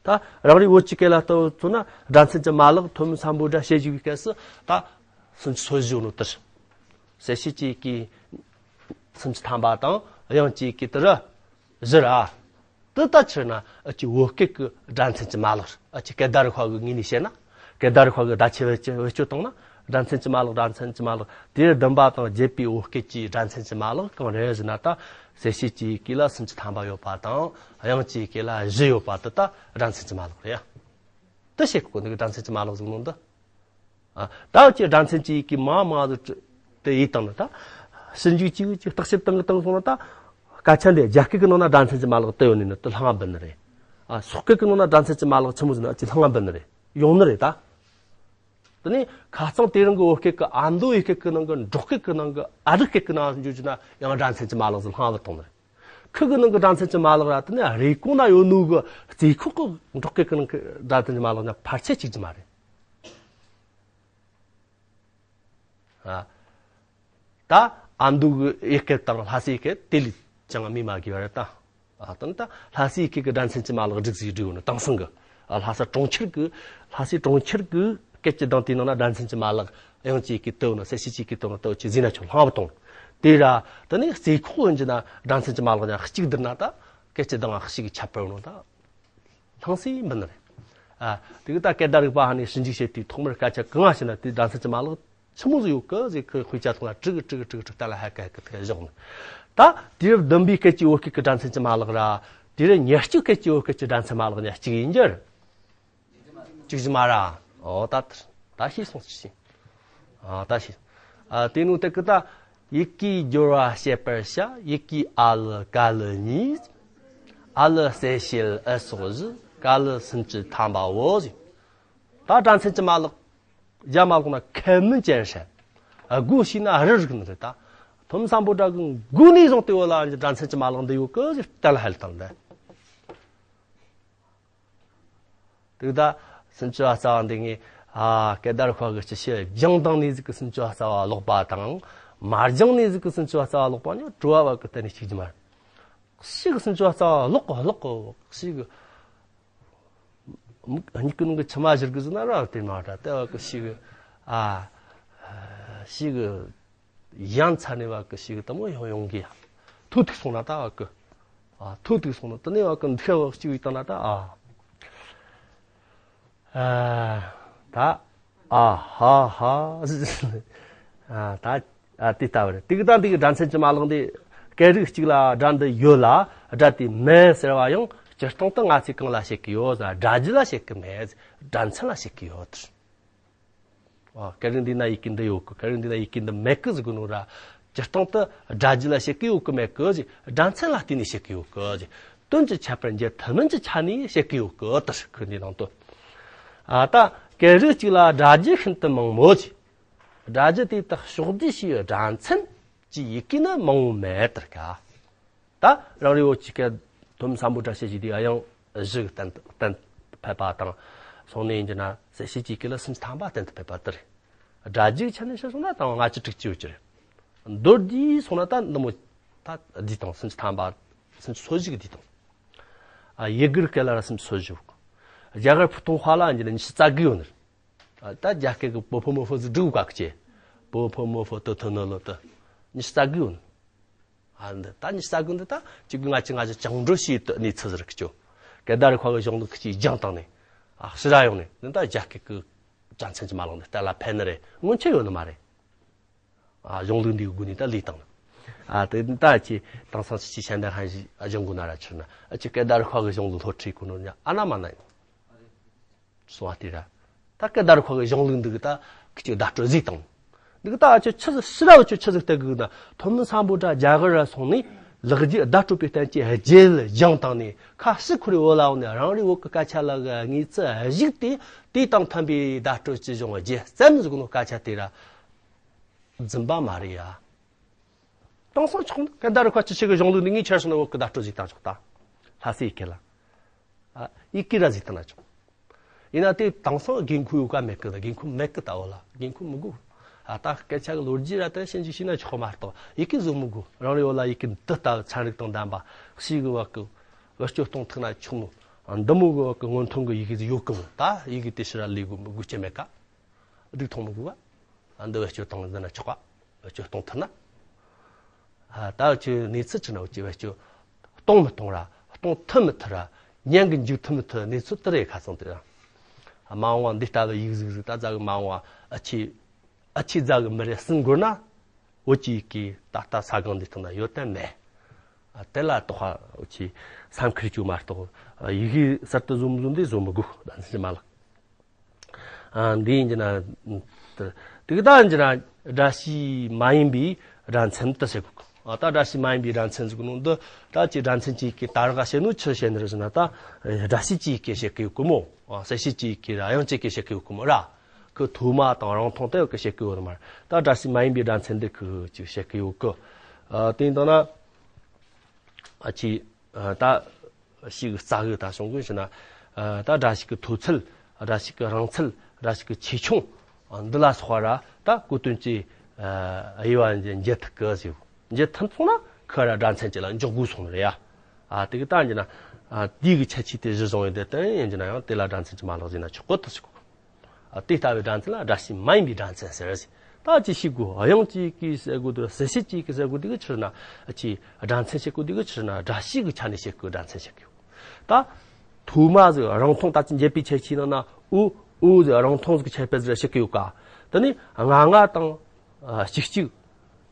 ད་རང་རེའི་བོད་ཀྱི་སྐད་ལ་ལྟ་བུ་མཚོན་ན། སྒྲ་མཚན་གྱི་མ་ལག་ཐོན་མི་སམ་བྷོ་ཊ་ཞེས་བྱ་བའི་སྐབས་སུ་ད་སུམ་ཅུ་སོ་བཞི་ཡོད་ནོ་དུ་རེད། གསལ་བྱེད་ཀྱི་ཡི་གེ་སུམ་ཅུ་ཐམ་པ་དང་། དབྱངས་ཀྱི་ཡི་གེ་དུ་རུ་བཞི་ར། དེ་ལྟ་ཕྱིར་ན་ཨ་ཅི་བོད་སྐད་ཀྱི་སྒྲ་མཚན་གྱི་མ་ལག་རེད། ཨ་ཅི་སྐད་བརྡ་རིག་པ་གི་ངོས་ནས་བཤད་ན། སྐད་བརྡ་རིག་པ་གི་བརྡ་ཆད་བེད་སྤྱོད་བཏང་ན། སྒྲ་མཚན་གྱི་མ་ལག་སྒྲ་མཚན་གྱི་མ་ལག་དེ་བདུན་པ་དང་བརྒྱད་པའི་བོད་སྐད་ཀྱི་སྒྲ་མཚན་གྱི་མ་ལག་གང་རེད་ཟེར་ན། ད་གསལ་བྱེད་ཀྱི་ཡི་གེ་ལ་སུམ་ཅུ་ཐམ་པ་ཡོད་པ་དང་། དབྱངས་ཀྱི་ཡི་གེ་ལ་བཞི་ཡོད་པ་དེ་ད་སྒྲ་མཚན་གྱི་མ་ལག་རེད་ཡ། དེ་བཤད་གོ་ནི་གི་སྒྲ་མཚན་གྱི་མ་ལག་ཟེར་ནོ་འདི། ཨ། ད་ཅི་སྒྲ་མཚན་གྱི་ཡི་གེ་མ་མ་ཟིག་དེ་ཡིན་དང་ནི་ད། ཞིབ་འཇུག་ཅིག་ཅིག་བརྟག་ཞིབ་བཏང་གི་བཏང་སོང་ན་ད། སྐད་ཆ་འདི་རྒྱ་སྐད་ཀྱི་ནང་ན་སྒྲ་མཚན་གྱི་མ་ལག་དུ་ཡོད་ནི་ནི་དུ་ལྷང་བུ་ནི་རེད། ཨ། སོག་སྐད་ཀྱི་ནང་ན་སྒྲ་མཚན་གྱི་མ་ལག་ཆི་མོ་ཟིག་ནི་ཅི་ལྷང་བུ་ནི་རེད། ཡོང་ནི་རེད་ད། དེ་ནས་ཁ་རྩང་དེ་རིང་གི་བོད་སྐད་ཀྱི་ཨ་མདོ་ཡི་སྐད་ཀྱི་ནང་གི་འབྲོག་སྐད་ཀྱི་ནང་གི་ཨ་རིག་སྐད་ཀྱི་ནང་འཇུག་རྒྱུ་ན་ཡང་སྒྲ་མཚན་གྱི་མ་ལག་ཟིག་ལྷང་བུ་གཏོང་ནི་རེད། ཁུ་གི་ནང་གི་སྒྲ་མཚན་གྱི་མ་ལག་ར་དེ་ནས་རེ་གོང་ན་ཡོད་ནོ་གི་རྩིས་ཁོག་གི་འབྲོག་སྐད་ཀྱི་ནང་གི་སྒྲ་མཚན་གྱི་མ་ལག་ན་ཕལ་ཆེར་གཅིག་གི་མ་རེད། ཨ། ད་ཨ་མདོ་གི་ཡི་གེ་དང་ལྷ་སའི་ཡི་གེ་དེ་ལས་ཅང་མི་མ་གི་བ་རེད་ད། ཨ། དེ་ནི་ད་ལྷ་སའི་ཡི་གེ་གི་སྒྲ་མཚན་གྱི་མ་ལག་སྒྲིག་ཟིག་སྒྲིག་ཡོད་ནི་དེང་སང་གི། ཨ། ལྷ་ས་གྲོང་ཁྱེར་གི། ལྷ་སའི་གྲོང་ཁྱེར་གི་སྐད་ཀྱི་གདངས་དེའི་ནང་ན་སྒྲ་མཚན་གྱི་མ་ལག་དབྱངས་ཀྱི་ཡི་གེ་དུ་ནི། གསལ་བྱེད་ཀྱི་ཡི་གེ་དུ་ནི་དུ་ཅི་ཟིན་ན་ཆོག་ལྷང་བུ་གཏོང་། དེ་ར་དེ་ནས་རྩིས་ཁོག་ཡིན་གྱི་ན་སྒྲ་མཚན་གྱི་མ་ལག་ཀྱང་གཅིག་བསྡུར་ན་ད་སྐད་ཀྱི་གདངས་གཅིག་གི་ཁྱད་པར་ཡོད་ནི་ད། ལྷང་སེ་འབུ་ནི་རེད། ཨ། དེ་གི་ད་སྐད་བརྡ་རིག་པ་ཧ་ནས་ཞིབ་འཇུག་བྱེད་དུས་ཐོག་མར་སྐད་ཆ་གང་བཤད་ན་དེ་སྒྲ་མཚན་གྱི་མ་ལག་ཆི་མོ་ཟིག་ཡོད་གི་ཟེར་གི་དཔེ་ཆ་ཐོག་ལ་དྲི་གི་དྲི་གི་དྲི་གི་ད་ལ་ཧ་ག་ཧ་གི་དེ་བཞག་ནི། ད་དུས་རབས་བདུན་པའི་སྐད་ཀྱི་བོད་སྐད་ཀྱི་སྒྲ་མཚན་གྱི་མ་ལག་ར། དུས་རབས་ཉེར་གཅིག་སྐད་ཀྱི་བོད་སྐད་ཀྱི་སྒྲ་མཚན་མ་ལག་གཉིས་གཅིག་ཡིན་རྒྱུ་རེད། གཅིག་གི་མ་ར། ཨོ་ད་ད་ཤེས་སོང་ཤེས། ཨ། ད་ཤེས། ཨ། དེ་ནུ་དེ་གི་ད་ཡི་གེའི་སྦྱོར་བ་བཤད་པར་བྱ། ཡི་གེ་ཨ་ལི་ཀ་ལི་གཉིས། ཨ་ལི་གསལ་བྱེད་ཨི་སོགས་བཞི། ཀ་ལི་སུམ་ཅུ་ཐམ་པའོ་ཟེར། ད་སྒྲ་མཚན་གྱི་མ་ལག་རྒྱ་མ་ལོག་ན་ཁ་མིན་ཅན་ཧྲན། སྒོ་ཕྱེ་ན་རི་རིག་ནི་རེད་ད། ཐོན་མི་སམ་བྷོ་ཊ་གི་མགོ་ནས་བཟུང་སྟེ་བོད་ལ་སྒྲ་མཚན་གྱི་མ་ལག་འདི་ཡོད་གི་ཟེར་གཏན་ལ་ཕབ་བཏང་ད། དེ་ད་སུམ་ཅུ་པ་རྩ་བ་འདི་ངས། ཨ། སྐད་བརྡ་རིག་པ་གི་སྤྱི་བཤད་སྦྱངས་བཏང་ནས་ཟིག་གི་སུམ་ཅུ་པ་རྩ་བ་ཀློག་པ་དང་། མ་སྦྱངས་ནས་ཟིག་གི་སུམ་ཅུ་པ་རྩ་བ་ཀློག་པ་ནི་བྲོ་བ་བ་གི་གཏན་ནས་གཅིག་གི་མ་རེད། ཞེ་གི་སུམ་ཅུ་པ་རྩ་བ་ཀློག་གི་ཀློག་གི་ཞེ་གི། མིག་གཉིས་ཀྱི་ནང་གི་མཆི་མ་བཞུར་གི་ཟེར་ན་ར་དེ་མ་འདྲ་དེ་བ་གི་ཞེ་གི། ཨ། ཞེ་གི། ཡང་ཚ་ནས་བ་གི་ཞེ་གི་དེ་མོ་ཡོང་ཡོང་གི་ཡ། ཐོ་ཐུག་སོང་ན་ད་བ་གི། ཨ། ཐོ་ཐུག་སོང་ན་དེ་ནས་བ་གི་འདི་བ་གཅིག་བི་བཏང་ན་ད། ཨ། ཨ། ད། ཨ་ཧ་ཧ། ཨ། ད། ཨ། དེ་ལྟ་བུ་རེད། དེ་གི་ད་འདི་གི་སྒྲ་མཚན་གྱི་མ་ལག་འདི། སྐད་རིགས་གཅིག་ལ་སྒྲ་འདི་ཡོད་ལ། སྒྲ་དེ་མེད་ཟེར་བ་ཡང་སྤྱིར་བཏང་དུ་ང་ཚོས་གང་ལ་བཤད་ཀྱི་ཡོད་ཟེར་ན། སྒྲ་རྒྱུ་ལ་བཤད་ཀྱི་མེད། སྒྲ་མཚན་ལ་བཤད་ཀྱི་ཡོད། ཨ། སྐད་རིགས་འདི་ན་ཡི་གེ་འདི་ཡོད་གི། སྐད་རིགས་འདི་ན་ཡི་གེ་འདི་མེད་གི་ཟེར་གོ་ནོ་ར། སྤྱིར་བཏང་དུ་སྒྲ་རྒྱུ་ལ་བཤད་ཀྱི་ཡོད་གི་མེད་གི་ཟེར། སྒྲ་མཚན་ལ་བརྟེན་ནས་བཤད་ཀྱི་ཡོད་གི་ཟེར། དོན་གྱི་ཁྱད་པར་འབྱེད་ཐུབ་མིན་གྱི་ཆ་ནས་བཤད་ཀྱི་ཡོད་གི། དེ་ཁོ་འདི་ནང་དུ། ཨ། ད་སྐད་རིགས་གཅིག་ལ་སྒྲ་རྒྱུ་ཤིན་ཏུ་མང་མོད་ཀྱི། སྒྲ་རྒྱུ་དེ་དག་ཕྱོགས་བསྡུས་བྱས་པའི་སྒྲ་མཚན་གྱི་ཡི་གེ་ནི་མང་བོ་མེད་དེ་ཀ། ད་རང་རེ་བོད་ཀྱི་སྐད་ཐོན་མི་སམ་བྷོ་ཊ་ཞེས་བྱས་དེ་ཡང་བཞི་གི་གཏན་གཏན་ཕེབས་པ་དང་། སོང་ནས་ཡིན་གྱི་ན་གསལ་བྱེད་ཀྱི་ཡི་གེ་ལ་སུམ་ཅུ་ཐམ་པ་གཏན་དུ་ཕེབས་པ་དེ་རེད། སྒྲ་རྒྱུ་ཆ་ནས་བཤད་སོང་ན་ད་ལྔ་བཅུ་དྲུག་ཅུ་ཡོད་ཀྱི་རེད། མདོར་བསྡུས་སོང་ན་ད་འདི་མོ་ད་བསྡུས་དང་། སུམ་ཅུ་ཐམ་པ། སུམ་ཅུ་སོ་བཞི་གི་བསྡུས་དང་། ཨ། ཡི་གེ་སྐད་ལ་ར་སུམ་ཅུ་སོ་བཞི་ཡོད་གི། རྒྱ་གར་ཕུ་ཐུང་ཧྭ་ལ་ཡིན་གྱི་ན་ཉི་ཤུ་རྩ་དགུ་ཡོད་ནི་རེད། ཨ། ད་རྒྱ་སྐད་ཀྱི་པོ་ཕོ་མོ་ཕོ་ཟིག་སྒྲིག་ག་གི་ཅེ། པོ་ཕོ་མོ་ཕོ་ཏོ་ཐོ་ནོ་ལོ་ཏོ། ཉི་ཤུ་རྩ་དགུ་ཡོད་ནི། ཨ། འདི་ད་ཉི་ཤུ་རྩ་དགུ་འདི་ད་གཅིག་དགུ་ལྔ་བཅུ་ང་བཞི་བཅིངས་འགྲོལ་བྱས་ཏེ་གནས་ཚུལ་ཟེར་གི་ཅོ། སྐད་བརྡ་རིག་པ་གི་གཞུང་ལུགས་ཀྱིས་སྦྱངས་བཏང་ནས། ཨ། ཕྱི་ར་ཡོང་ནས་འདི་ད་རྒྱ་སྐད་ཀྱི་སྒྲ་མཚན་གྱི་མ་ལག་འདི་གཏན་ལ་ཕེབས་ནི་རེད། སྔོན་ཆད་ཡོད་ནི་མ་རེད། ཨ། གཞུང་ལུགས་འདིའི་སྒོ་ནས་ད་ལས་བཏང་ནི། ཨ། དེ་ད་ཅི་དེང་སང་ཅི་ཞན་ཏན་ཧན་ཞིག་ཨ་སྦྱོང་དགོས་ན་ར་ཆུ་ན། ཨ། ཅི་སྐད་བརྡ་རིག་པ་གི་གཞུང་ལུགས་སློབ་ཁྲིད་གོ་ནོ་ཉ་ཨ་ན་མ་ན་ཡིན། སོང་བ་དེ་ར། ད་སྐད་བརྡ་རིག་པ་གི་གཞུང་ལུགས་འདི་གི་ད་ཁི་ཅིག་བརྡ་སྤྲོད་ཟིག་བཏང་། འདི་གི་ད་ཨ་ཅོ་ཆི་ཟིག་ཕྱི་ར་བ་ཅོ་ཆི་ཟིག་ལྟ་གི་ན། ཐོན་མི་སམ་བྷོ་ཊ་རྒྱ་གར་ར་སོང་ནས་ལེགས་སྒྱུ་བརྡ་སྤྲོད་པའི་བསྟན་བཅོས་རྒྱལ་སྦྱངས་བཏང་ནས། ཁ་ཕྱི་ཁོ་རེ་བོད་ལ་འོང་ནས་རང་རེ་བོད་གི་སྐད་ཆ་ལ་གི་དངོས་ཚུལ་གཞིགས་ཏེ། དེ་དང་མཐུན་པའི་བརྡ་སྤྲོད་ཀྱི་གཞུང་རྒྱལ་རྩོམ་ཟེར་གོ་ནོ་སྐད་ཆ་དེ་ར་རྫུན་པ་མ་རེད་ཡ། དེང་སང་ཆོག་ན་སྐད་བརྡ་རིག་པ་སྤྱི་བཤད་གི་གཞུང་ལུགས་འདི་ངས་ཁྱེར་སོང་ན་བོད་གི་བརྡ་སྤྲོད་ཟིག་བཏང་ཆོག་ད། ལྷ་སའི་ཡི་གེ་ལ། ཨ། ཡི་གེ་ར་ཟིག་བཏང་ན་ཆོག། ཡིན་ན་དེ་དེང་སང་དགོས་མཁོ་ཡོད་ག་མེད་གི། དགོས་མཁོ་མེད་གི། ད་འོ་ལ་དགོས་མཁོ་མི་དགོས། ཨ། ད་སྐད་ཆ་གི་ལོ་རྒྱུས་ར་དེ་ཕྱིན་ཅི་ཤེས་ན་ཆོག་མ་གཏོགས་ཡི་གེ་བཟོ་མི་དགོས། རང་རེ་འོ་ལ་ཡི་གེ་འདི་ལྟ་བུ་ཚན་རིག་དང་ལྡན་པ་ཞིག་གི་བ་གི་བེད་སྤྱོད་གཏོང་ཐུབ་ན་ཆོག་མོད། འདི་མོ་གི་བ་གི་སྔོན་ཐོན་གི་ཡི་གེ་ཟིག་ཡོད་གི་མོད། ད་ཡི་གེ་དེ་ཕྱིར་ར་ལས་དགོས་མི་དགོས་ཀྱི་མེད་ག། སྡུག་མཐོང་མི་དགོས་བ། ཨ། འདི་བེད་སྤྱོད་གཏོང་ཟེར་ན་ཆོག་ག། བེད་སྤྱོད་གཏོང་ཐུབ་ན། ཨ། ད་འུ་ཅི་གནས་ཚུལ་ཅི་ན་འུ་ཅི་བེད་སྤྱོད་གཏོང་མི་གཏོང་ར། གཏོང་ཐུབ་མི་ཐུབ་ར། ཉན་གི་འཇུག་ཐུབ་མི་ཐུབ་གནས་ཚུལ་དེ་རེད། ཁ་སང་དེ་ར་མ་འོངས་པ་འདི་ལྟ་བུ་ཡིག་གཟུགས་ཟིག་ད་རྫ་གི་མ་འོངས་པ་ཨ་ཆེ་ཨ་ཆེ་རྫ་གི་མི་རེ་ཟིན་དགོས་ན། བོད་ཀྱི་ཡི་གེ་ད་ལྟ་ས་སྒང་འདི་སྟེང་ན་ཡོད་དམ་མེད། ཨ། དེ་ལ་གཏོགས་པ་འུ་ཅི་བསམ་འཁུར་བཅུག་མ་གཏོགས། ཨ། ཡི་གེ་གསར་དུ་བཟོ་མི་བཟོ་འདི་བཟོ་མི་དགོས། ད་འདི་མ་ལགས། ཨ། འདི་ཡིན་གྱི་ན། དེ་གི་ད་ཡིན་གྱི་ན་སྒྲ་བྱས་མ་ཡིན་པའི་སྒྲ་མཚན་དུ་ཟེར་གོ། ཨ། ད་སྒྲ་བྱས་མ་ཡིན་པའི་སྒྲ་མཚན་ཟེར་གོ་ནོ་འདི་ད་ཅི་སྒྲ་མཚན་གྱི་ཡི་གེ་ད་རག་བཤད་ནོ་ཆི་བཤད་ནི་རེད་ཟེར་ན། ད་སྒྲ་བྱས་ཀྱི་ཡི་གེ་བཤད་གི་ཡོད་གི་མོ། ཨ། གསལ་བྱེད་ཀྱི་ཡི་གེ་ར་དབྱངས་ཅན་གྱི་བཤད་གི་ཡོད་གི་མོ་ར། གི་ཐོག་མ་དང་རང་མཐོང་དེ་གི་བཤད་གི་ཡོད་མ་རེད། ད་སྒྲ་བྱས་མ་ཡིན་པའི་སྒྲ་མཚན་འདི་གི་ཅིག་བཤད་གི་ཡོད་གི། ཨ། དེ་ཡིན་དང་ན། ཨ། ཆི། ཨ། ད་ཞིག་རྩ་གི་ད་བྱུང་གི་ཞེ་ན། ཨ། ད་སྒྲ་ཞིག་གི་མཐོ་ཚད། སྒྲ་ཞིག་གི་རིང་ཚད། སྒྲ་ཞིག་གི་ཆེ་ཆུང་། ཨ། འདི་ལ་སོགས་པ་ར་ད་གོ་དོན་གྱི། ཨ། དབྱེ་བ་འབྱེད་ཐུབ་གི་ཟེར། འབྱེད་ཐུབ་སོང་ན་ཁོ་ར་སྒྲ་མཚན་གཅིག་ལ་འཇོག་དགོས་སོང་ནི་རེད་ཡ། ཨ། དེ་གི་ད་ཡིན་ན། ཨ། དེ་གི་ཁྱད་ཆོས་དེ་གཞི་བཟུང་ཡོད་དེ་དེ་ཡིན་གྱི་ན་ཡང་དེ་ལ་སྒྲ་མཚན་གྱི་མ་ལག་ཟེར་ན་ཆོག་གི་ད་ཟེར་གོ། ཨ། དེ་ལྟ་བུའི་སྒྲ་མཚན་ལ་སྒྲ་བྱས་མ་ཡིན་པའི་སྒྲ་མཚན་ཟེར། ད་ཅི་ཞིག་གོ་དབྱངས་ཅན་གྱི་ཟེར་གོ་དེ་གསལ་བྱེད་ཅན་གྱི་ཟེར་གོ་དེ་གི་ཕྱིར་ན། ཨ། ཅི་སྒྲ་མཚན་བཤད་གོ་དེ་གི་ཕྱིར་ན་སྒྲ་བྱས་གི་ཆ་ནས་བཤད་གོ་སྒྲ་མཚན་བཤད་གི་ཡོད། ད་ཐོག་མ་ཟིག་རང་མཐོང་ད་ཅི་འབྱེད་པའི་ཁྱད་ཆོས་ནང་ན་འུ་འུ་ཟིག་རང་མཐོང་ཟིག་ཁྱད་པར་ཟིག་བཤད་གི་ཡོད་ག། དེ་ནས་ང་ང་དང་། ཨ། གཅིག་གཅིག་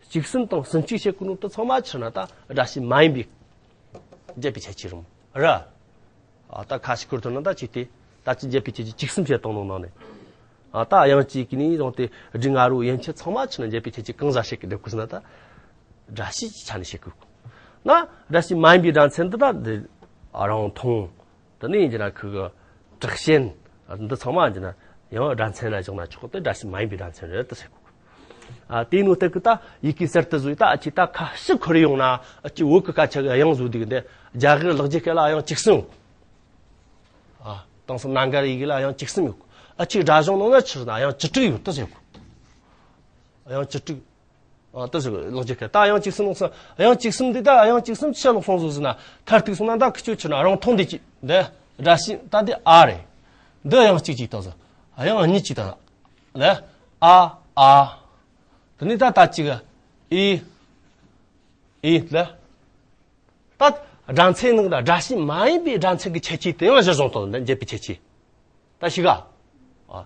གཅིག་གསུམ་དང་གསུམ་གཅིག་བཤད་གི་ནོ་དེ་ཚང་མ་ཕྱིར་ན་ད་སྒྲ་བྱས་མ་ཡིན་པའི་འབྱེད་པའི་ཁྱད་ཆོས་རེད་མོ་ར། ཨ། ད་ཁ་ཞིག་ཁུར་ཐོན་ན་ད་ཅི་སྟེ། ད་ཅི་འབྱེད་པའི་ཁྱད་ཆོས་གཅིག་གསུམ་བཤད་བཏང་ནོ་ནང་ནས། ཨ། ད་དབྱངས་ཅན་གྱི་ནས་བཟུང་སྟེ་སྒྲ་ང་རོ་ཡན་ཆད་ཚང་མ་ཕྱིར་ན་འབྱེད་པའི་ཁྱད་ཆོས་གང་ཟག་བཤད་གི་འདུག་གི་ཟེར་ན། ད་སྒྲ་བྱས་ཀྱི་ཆ་ནས་བཤད་གི་ཡོད་གི། ན་སྒྲ་བྱས་མ་ཡིན་པའི་སྒྲ་མཚན་འདི་ད་འདི་རང་མཐོང་། དེ་ནས་ཡིན་གྱི་ན་ཁུ་གི་དྲག་ཞན། འདི་ཚང་མ་ཡིན་གྱི་ན་ཡང་སྒྲ་མཚན་ལ་བཞག་ན་ཆོག་སྟེ་སྒྲ་བྱས་མ་ཡིན་པའི་སྒྲ་མཚན་རེད་དུ་ཟེར་གོ། ཨ། དེ་ནོ་སྟེ་གི་ད་ཡི་གེ་གསར་དུ་བཟོས་ད་ཨ་ཅི་ད་ཁ་ཞིག་ཁུར་ཡོང་ན་ཨ་ཅི་བོད་གི་སྐད་ཆ་གི་དབྱངས་བཟོ་དུས་འདི་རྒྱ་གར་ལེགས་སྦྱར་སྐད་ལ་དབྱངས་གཅིག་གསུམ། ཨ། དེང་སང་རྣམ་དཀར་ཡི་གེ་ལ་དབྱངས་གཅིག་གསུམ་ཡོད་གི། ཨ་ཅི་སྒྲ་གཞུང་ནང་ན་ཕྱིར་ན་དབྱངས་བཅུ་དྲུག་ཡོད་དུ་ཟེར་གོ། དབྱངས་བཅུ་དྲུག་ཨ། དེ་ཟེར་ལེགས་སྦྱར་སྐད་ད་དབྱངས་གཅིག་གསུམ་ལོག་སོང་། དབྱངས་གཅིག་གསུམ་འདི་ད་དབྱངས་གཅིག་གསུམ་ཆི་ལོག་སོང་ཟིག་ཟེར་ན། མཐར་ཐུག་སོང་ན་ད་ཁི་ཆོ་ཆི་ན་རང་མཐོང་འདི་གཅིག་འདི་སྒྲ་བྱས་ད་འདི་ཨ་རེད། འདི་དབྱངས་གཅིག་གཅིག་བཏང་ཟིག་དབྱངས་གཉིས་གཅིག་བཏང་ཟིག་ལེ། ཨ་ཨ། དེ་ནས་ད་ད་གཅིག་ཨི་ཨི་ལེ། ད་སྒྲ་མཚན་ནང་ད་སྒྲ་བྱས་མ་ཡིན་པའི་སྒྲ་མཚན་གྱི་ཁྱད་ཆོས་དེ་ཡང་གཞིར་བཟུང་དང་འབྱེད་པའི་ཁྱད་ཆོས། ད་ཤི་ག་ཨ།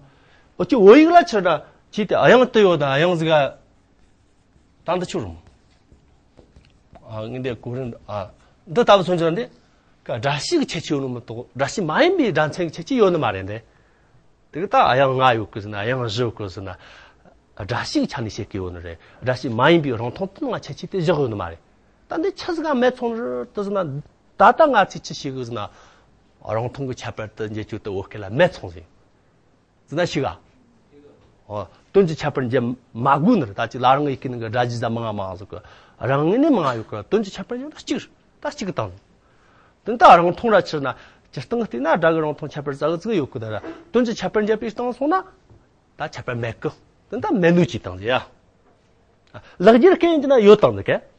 འུ་ཅི་བོད་ཡིག་ལ་ཕྱིར་ན་ཅི་སྟེ་དབྱངས་དུ་ཡོད་ད་དབྱངས་ཟིག་ག་ད་འདི་ཆུ་རུང་། ཨ། ངས་འདི་གོ་རིན་ཨ། འདི་ལྟ་བུ་མཚོན་ཆ་འདི་ཀ་སྒྲ་བྱས་ཀྱི་ཁྱད་ཆོས་ཡོད་ནི་མི་གཏོགས་སྒྲ་བྱས་མ་ཡིན་པའི་སྒྲ་མཚན་གྱི་ཁྱད་ཆོས་ཡོད་ནི་མ་རེད་འདི། དེ་གི་ད་དབྱངས་ལྔ་ཡོད་གི་ཟེར་ན་དབྱངས་བཞི་ཡོད་གི་ཟེར་ན། སྒྲ་བྱས་ཀྱི་ཆ་ནས་བཤད་གི་ཡོད་ནི་རེད། སྒྲ་བྱས་མ་ཡིན་པའི་རང་མཐོང་དུ་ང་ཁྱད་ཆོས་དེ་བཞག་ཡོད་ནི་མ་རེད། ད་འདི་ཆི་ཟིག་ག་མེད་སོང་རེད་དུ་ཟེར་ན། ད་ལྟ་ང་ཚོས་ཆི་ཤེས་གི་ཟེར་ན། རང་མཐོང་གི་ཁྱད་པར་དུ་འབྱེད་རྒྱུ་དེ་བོད་སྐད་ལ་མེད་སོང་ཟིག་ཟེར་ན་ཤི་ག་ཨོ། དོན་གྱི་ཁྱད་པར་འབྱེད་མ་དགོས་ནི་རེད། ད་ཅི་ལ་རང་ཡི་གེ་ནང་གི་སྒྲ་བཞི་ཟ་མང་ང་མང་ཟིག་གི་རང་ངོས་ནས་མང་ང་ཡོད་གི་དོན་གྱི་ཁྱད་པར་འབྱེད་ན་གཅིག་རེད། ད་གཅིག་གི་སྟེང་། དེ་ད་རང་མཐོང་ར་ཕྱིར་ན་སྤྱིར་བཏང་བལྟས་ན་སྒྲ་གི་རང་མཐོང་ཁྱད་པར་ཙག་ཙིག་ཡོད་གི་ད་ར་དོན་གྱི་ཁྱད་པར་འབྱེད་པའི་སྟེང་སོང་ན། ད་ཁྱད་པར་མེད་གི། དེ་ད་མེད་ནོ་ཅིག་བཏང་ཟེར་ཡ། ལེགས་སྦྱར་སྐད་ཡིན་གྱི་ན་ཡོད་བཏང་ཟེར་གི།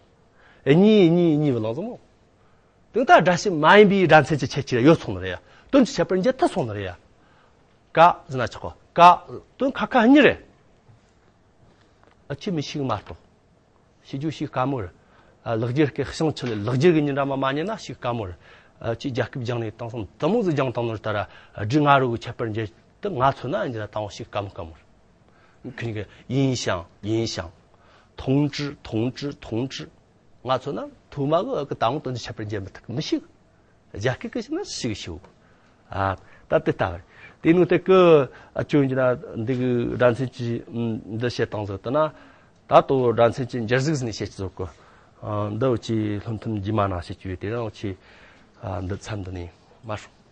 གཉིས་གཉིས་གཉིས་བུ་ལང་ཟེར་མོ། དེ་ད་སྒྲ་བྱས་མ་ཡིན་པའི་སྒྲ་མཚན་གྱི་ཁྱད་ཆོས་ཡོད་སོང་ནི་རེད་ཡ། དོན་གྱི་ཁྱད་པར་འབྱེད་ཐུབ་སོང་ནི་རེད་ཡ། ཀ་ཟེར་ན་ཆོག་གོ། ཀ་དོན་ཁ་ཁ་གཉིས་རེད། ཨ་ཁྱོད་མི་ཤེས་གི་མ་གཏོགས། ཤེས་རྒྱུ་ཤེས་དཀའ་མོ་རེད། ཨ་ལེགས་སྦྱར་སྐད་ཤིང་ཆུ་ལས་ལེགས་སྦྱར་གི་ཉིན་འདྲ་མ་མ་ཉན་ན་ཤེས་དཀའ་མོ་རེད། ཨ་ཁྱོད་རྒྱ་སྐད་སྦྱངས་ནས་དེང་སང་དུ་མོ་ཟིག་སྦྱངས་བཏང་ནོ་ད་ར་སྒྲ་ང་རོ་གི་ཁྱད་པར་འབྱེད་དུ་ང་མཚོན་ན་འདི་ན་དང་བ་ཤེས་དཀའ་མོ་དཀའ་མོ་རེད། ཁྱོད་ཀྱི་ཡིན་ཞིང་ཡིན་ཞིང་། 同志 同志 同志 ང་མཚོན་ན་ཐོག་མ་གི་གི་དང་དོན་གྱི་ཁྱད་པར་འབྱེད་མི་ཐུབ་གི་མི་ཤེས། རྒྱ་སྐད་གི་ཤེས་ན་ཤེས་ཤེས། ཨ་ད་དེ་ལྟ་བ་རེད། དེ་ནོ་དེ་གི་ཨ་ཅོ་ཡིན་གྱི་ན་འདི་གི་སྒྲ་མཚན་གྱི་འདི་བཤད་སྟངས་ཟིག་ད་ན། ད་ལྟོ་སྒྲ་མཚན་གྱི་འགྱུར་གཟུགས་ནས་བཤད་ཀྱི་ཟིག་གི། ཨ་འདི་འུ་ཅི་སློབ་ཐུན་རྗེས་མ་ན་བཤད་ཀྱི་ཡོད་དེ་རང་འུ་ཅི་ཨ་འདི་མཚམས་འདི་ནས་མ་སོང་།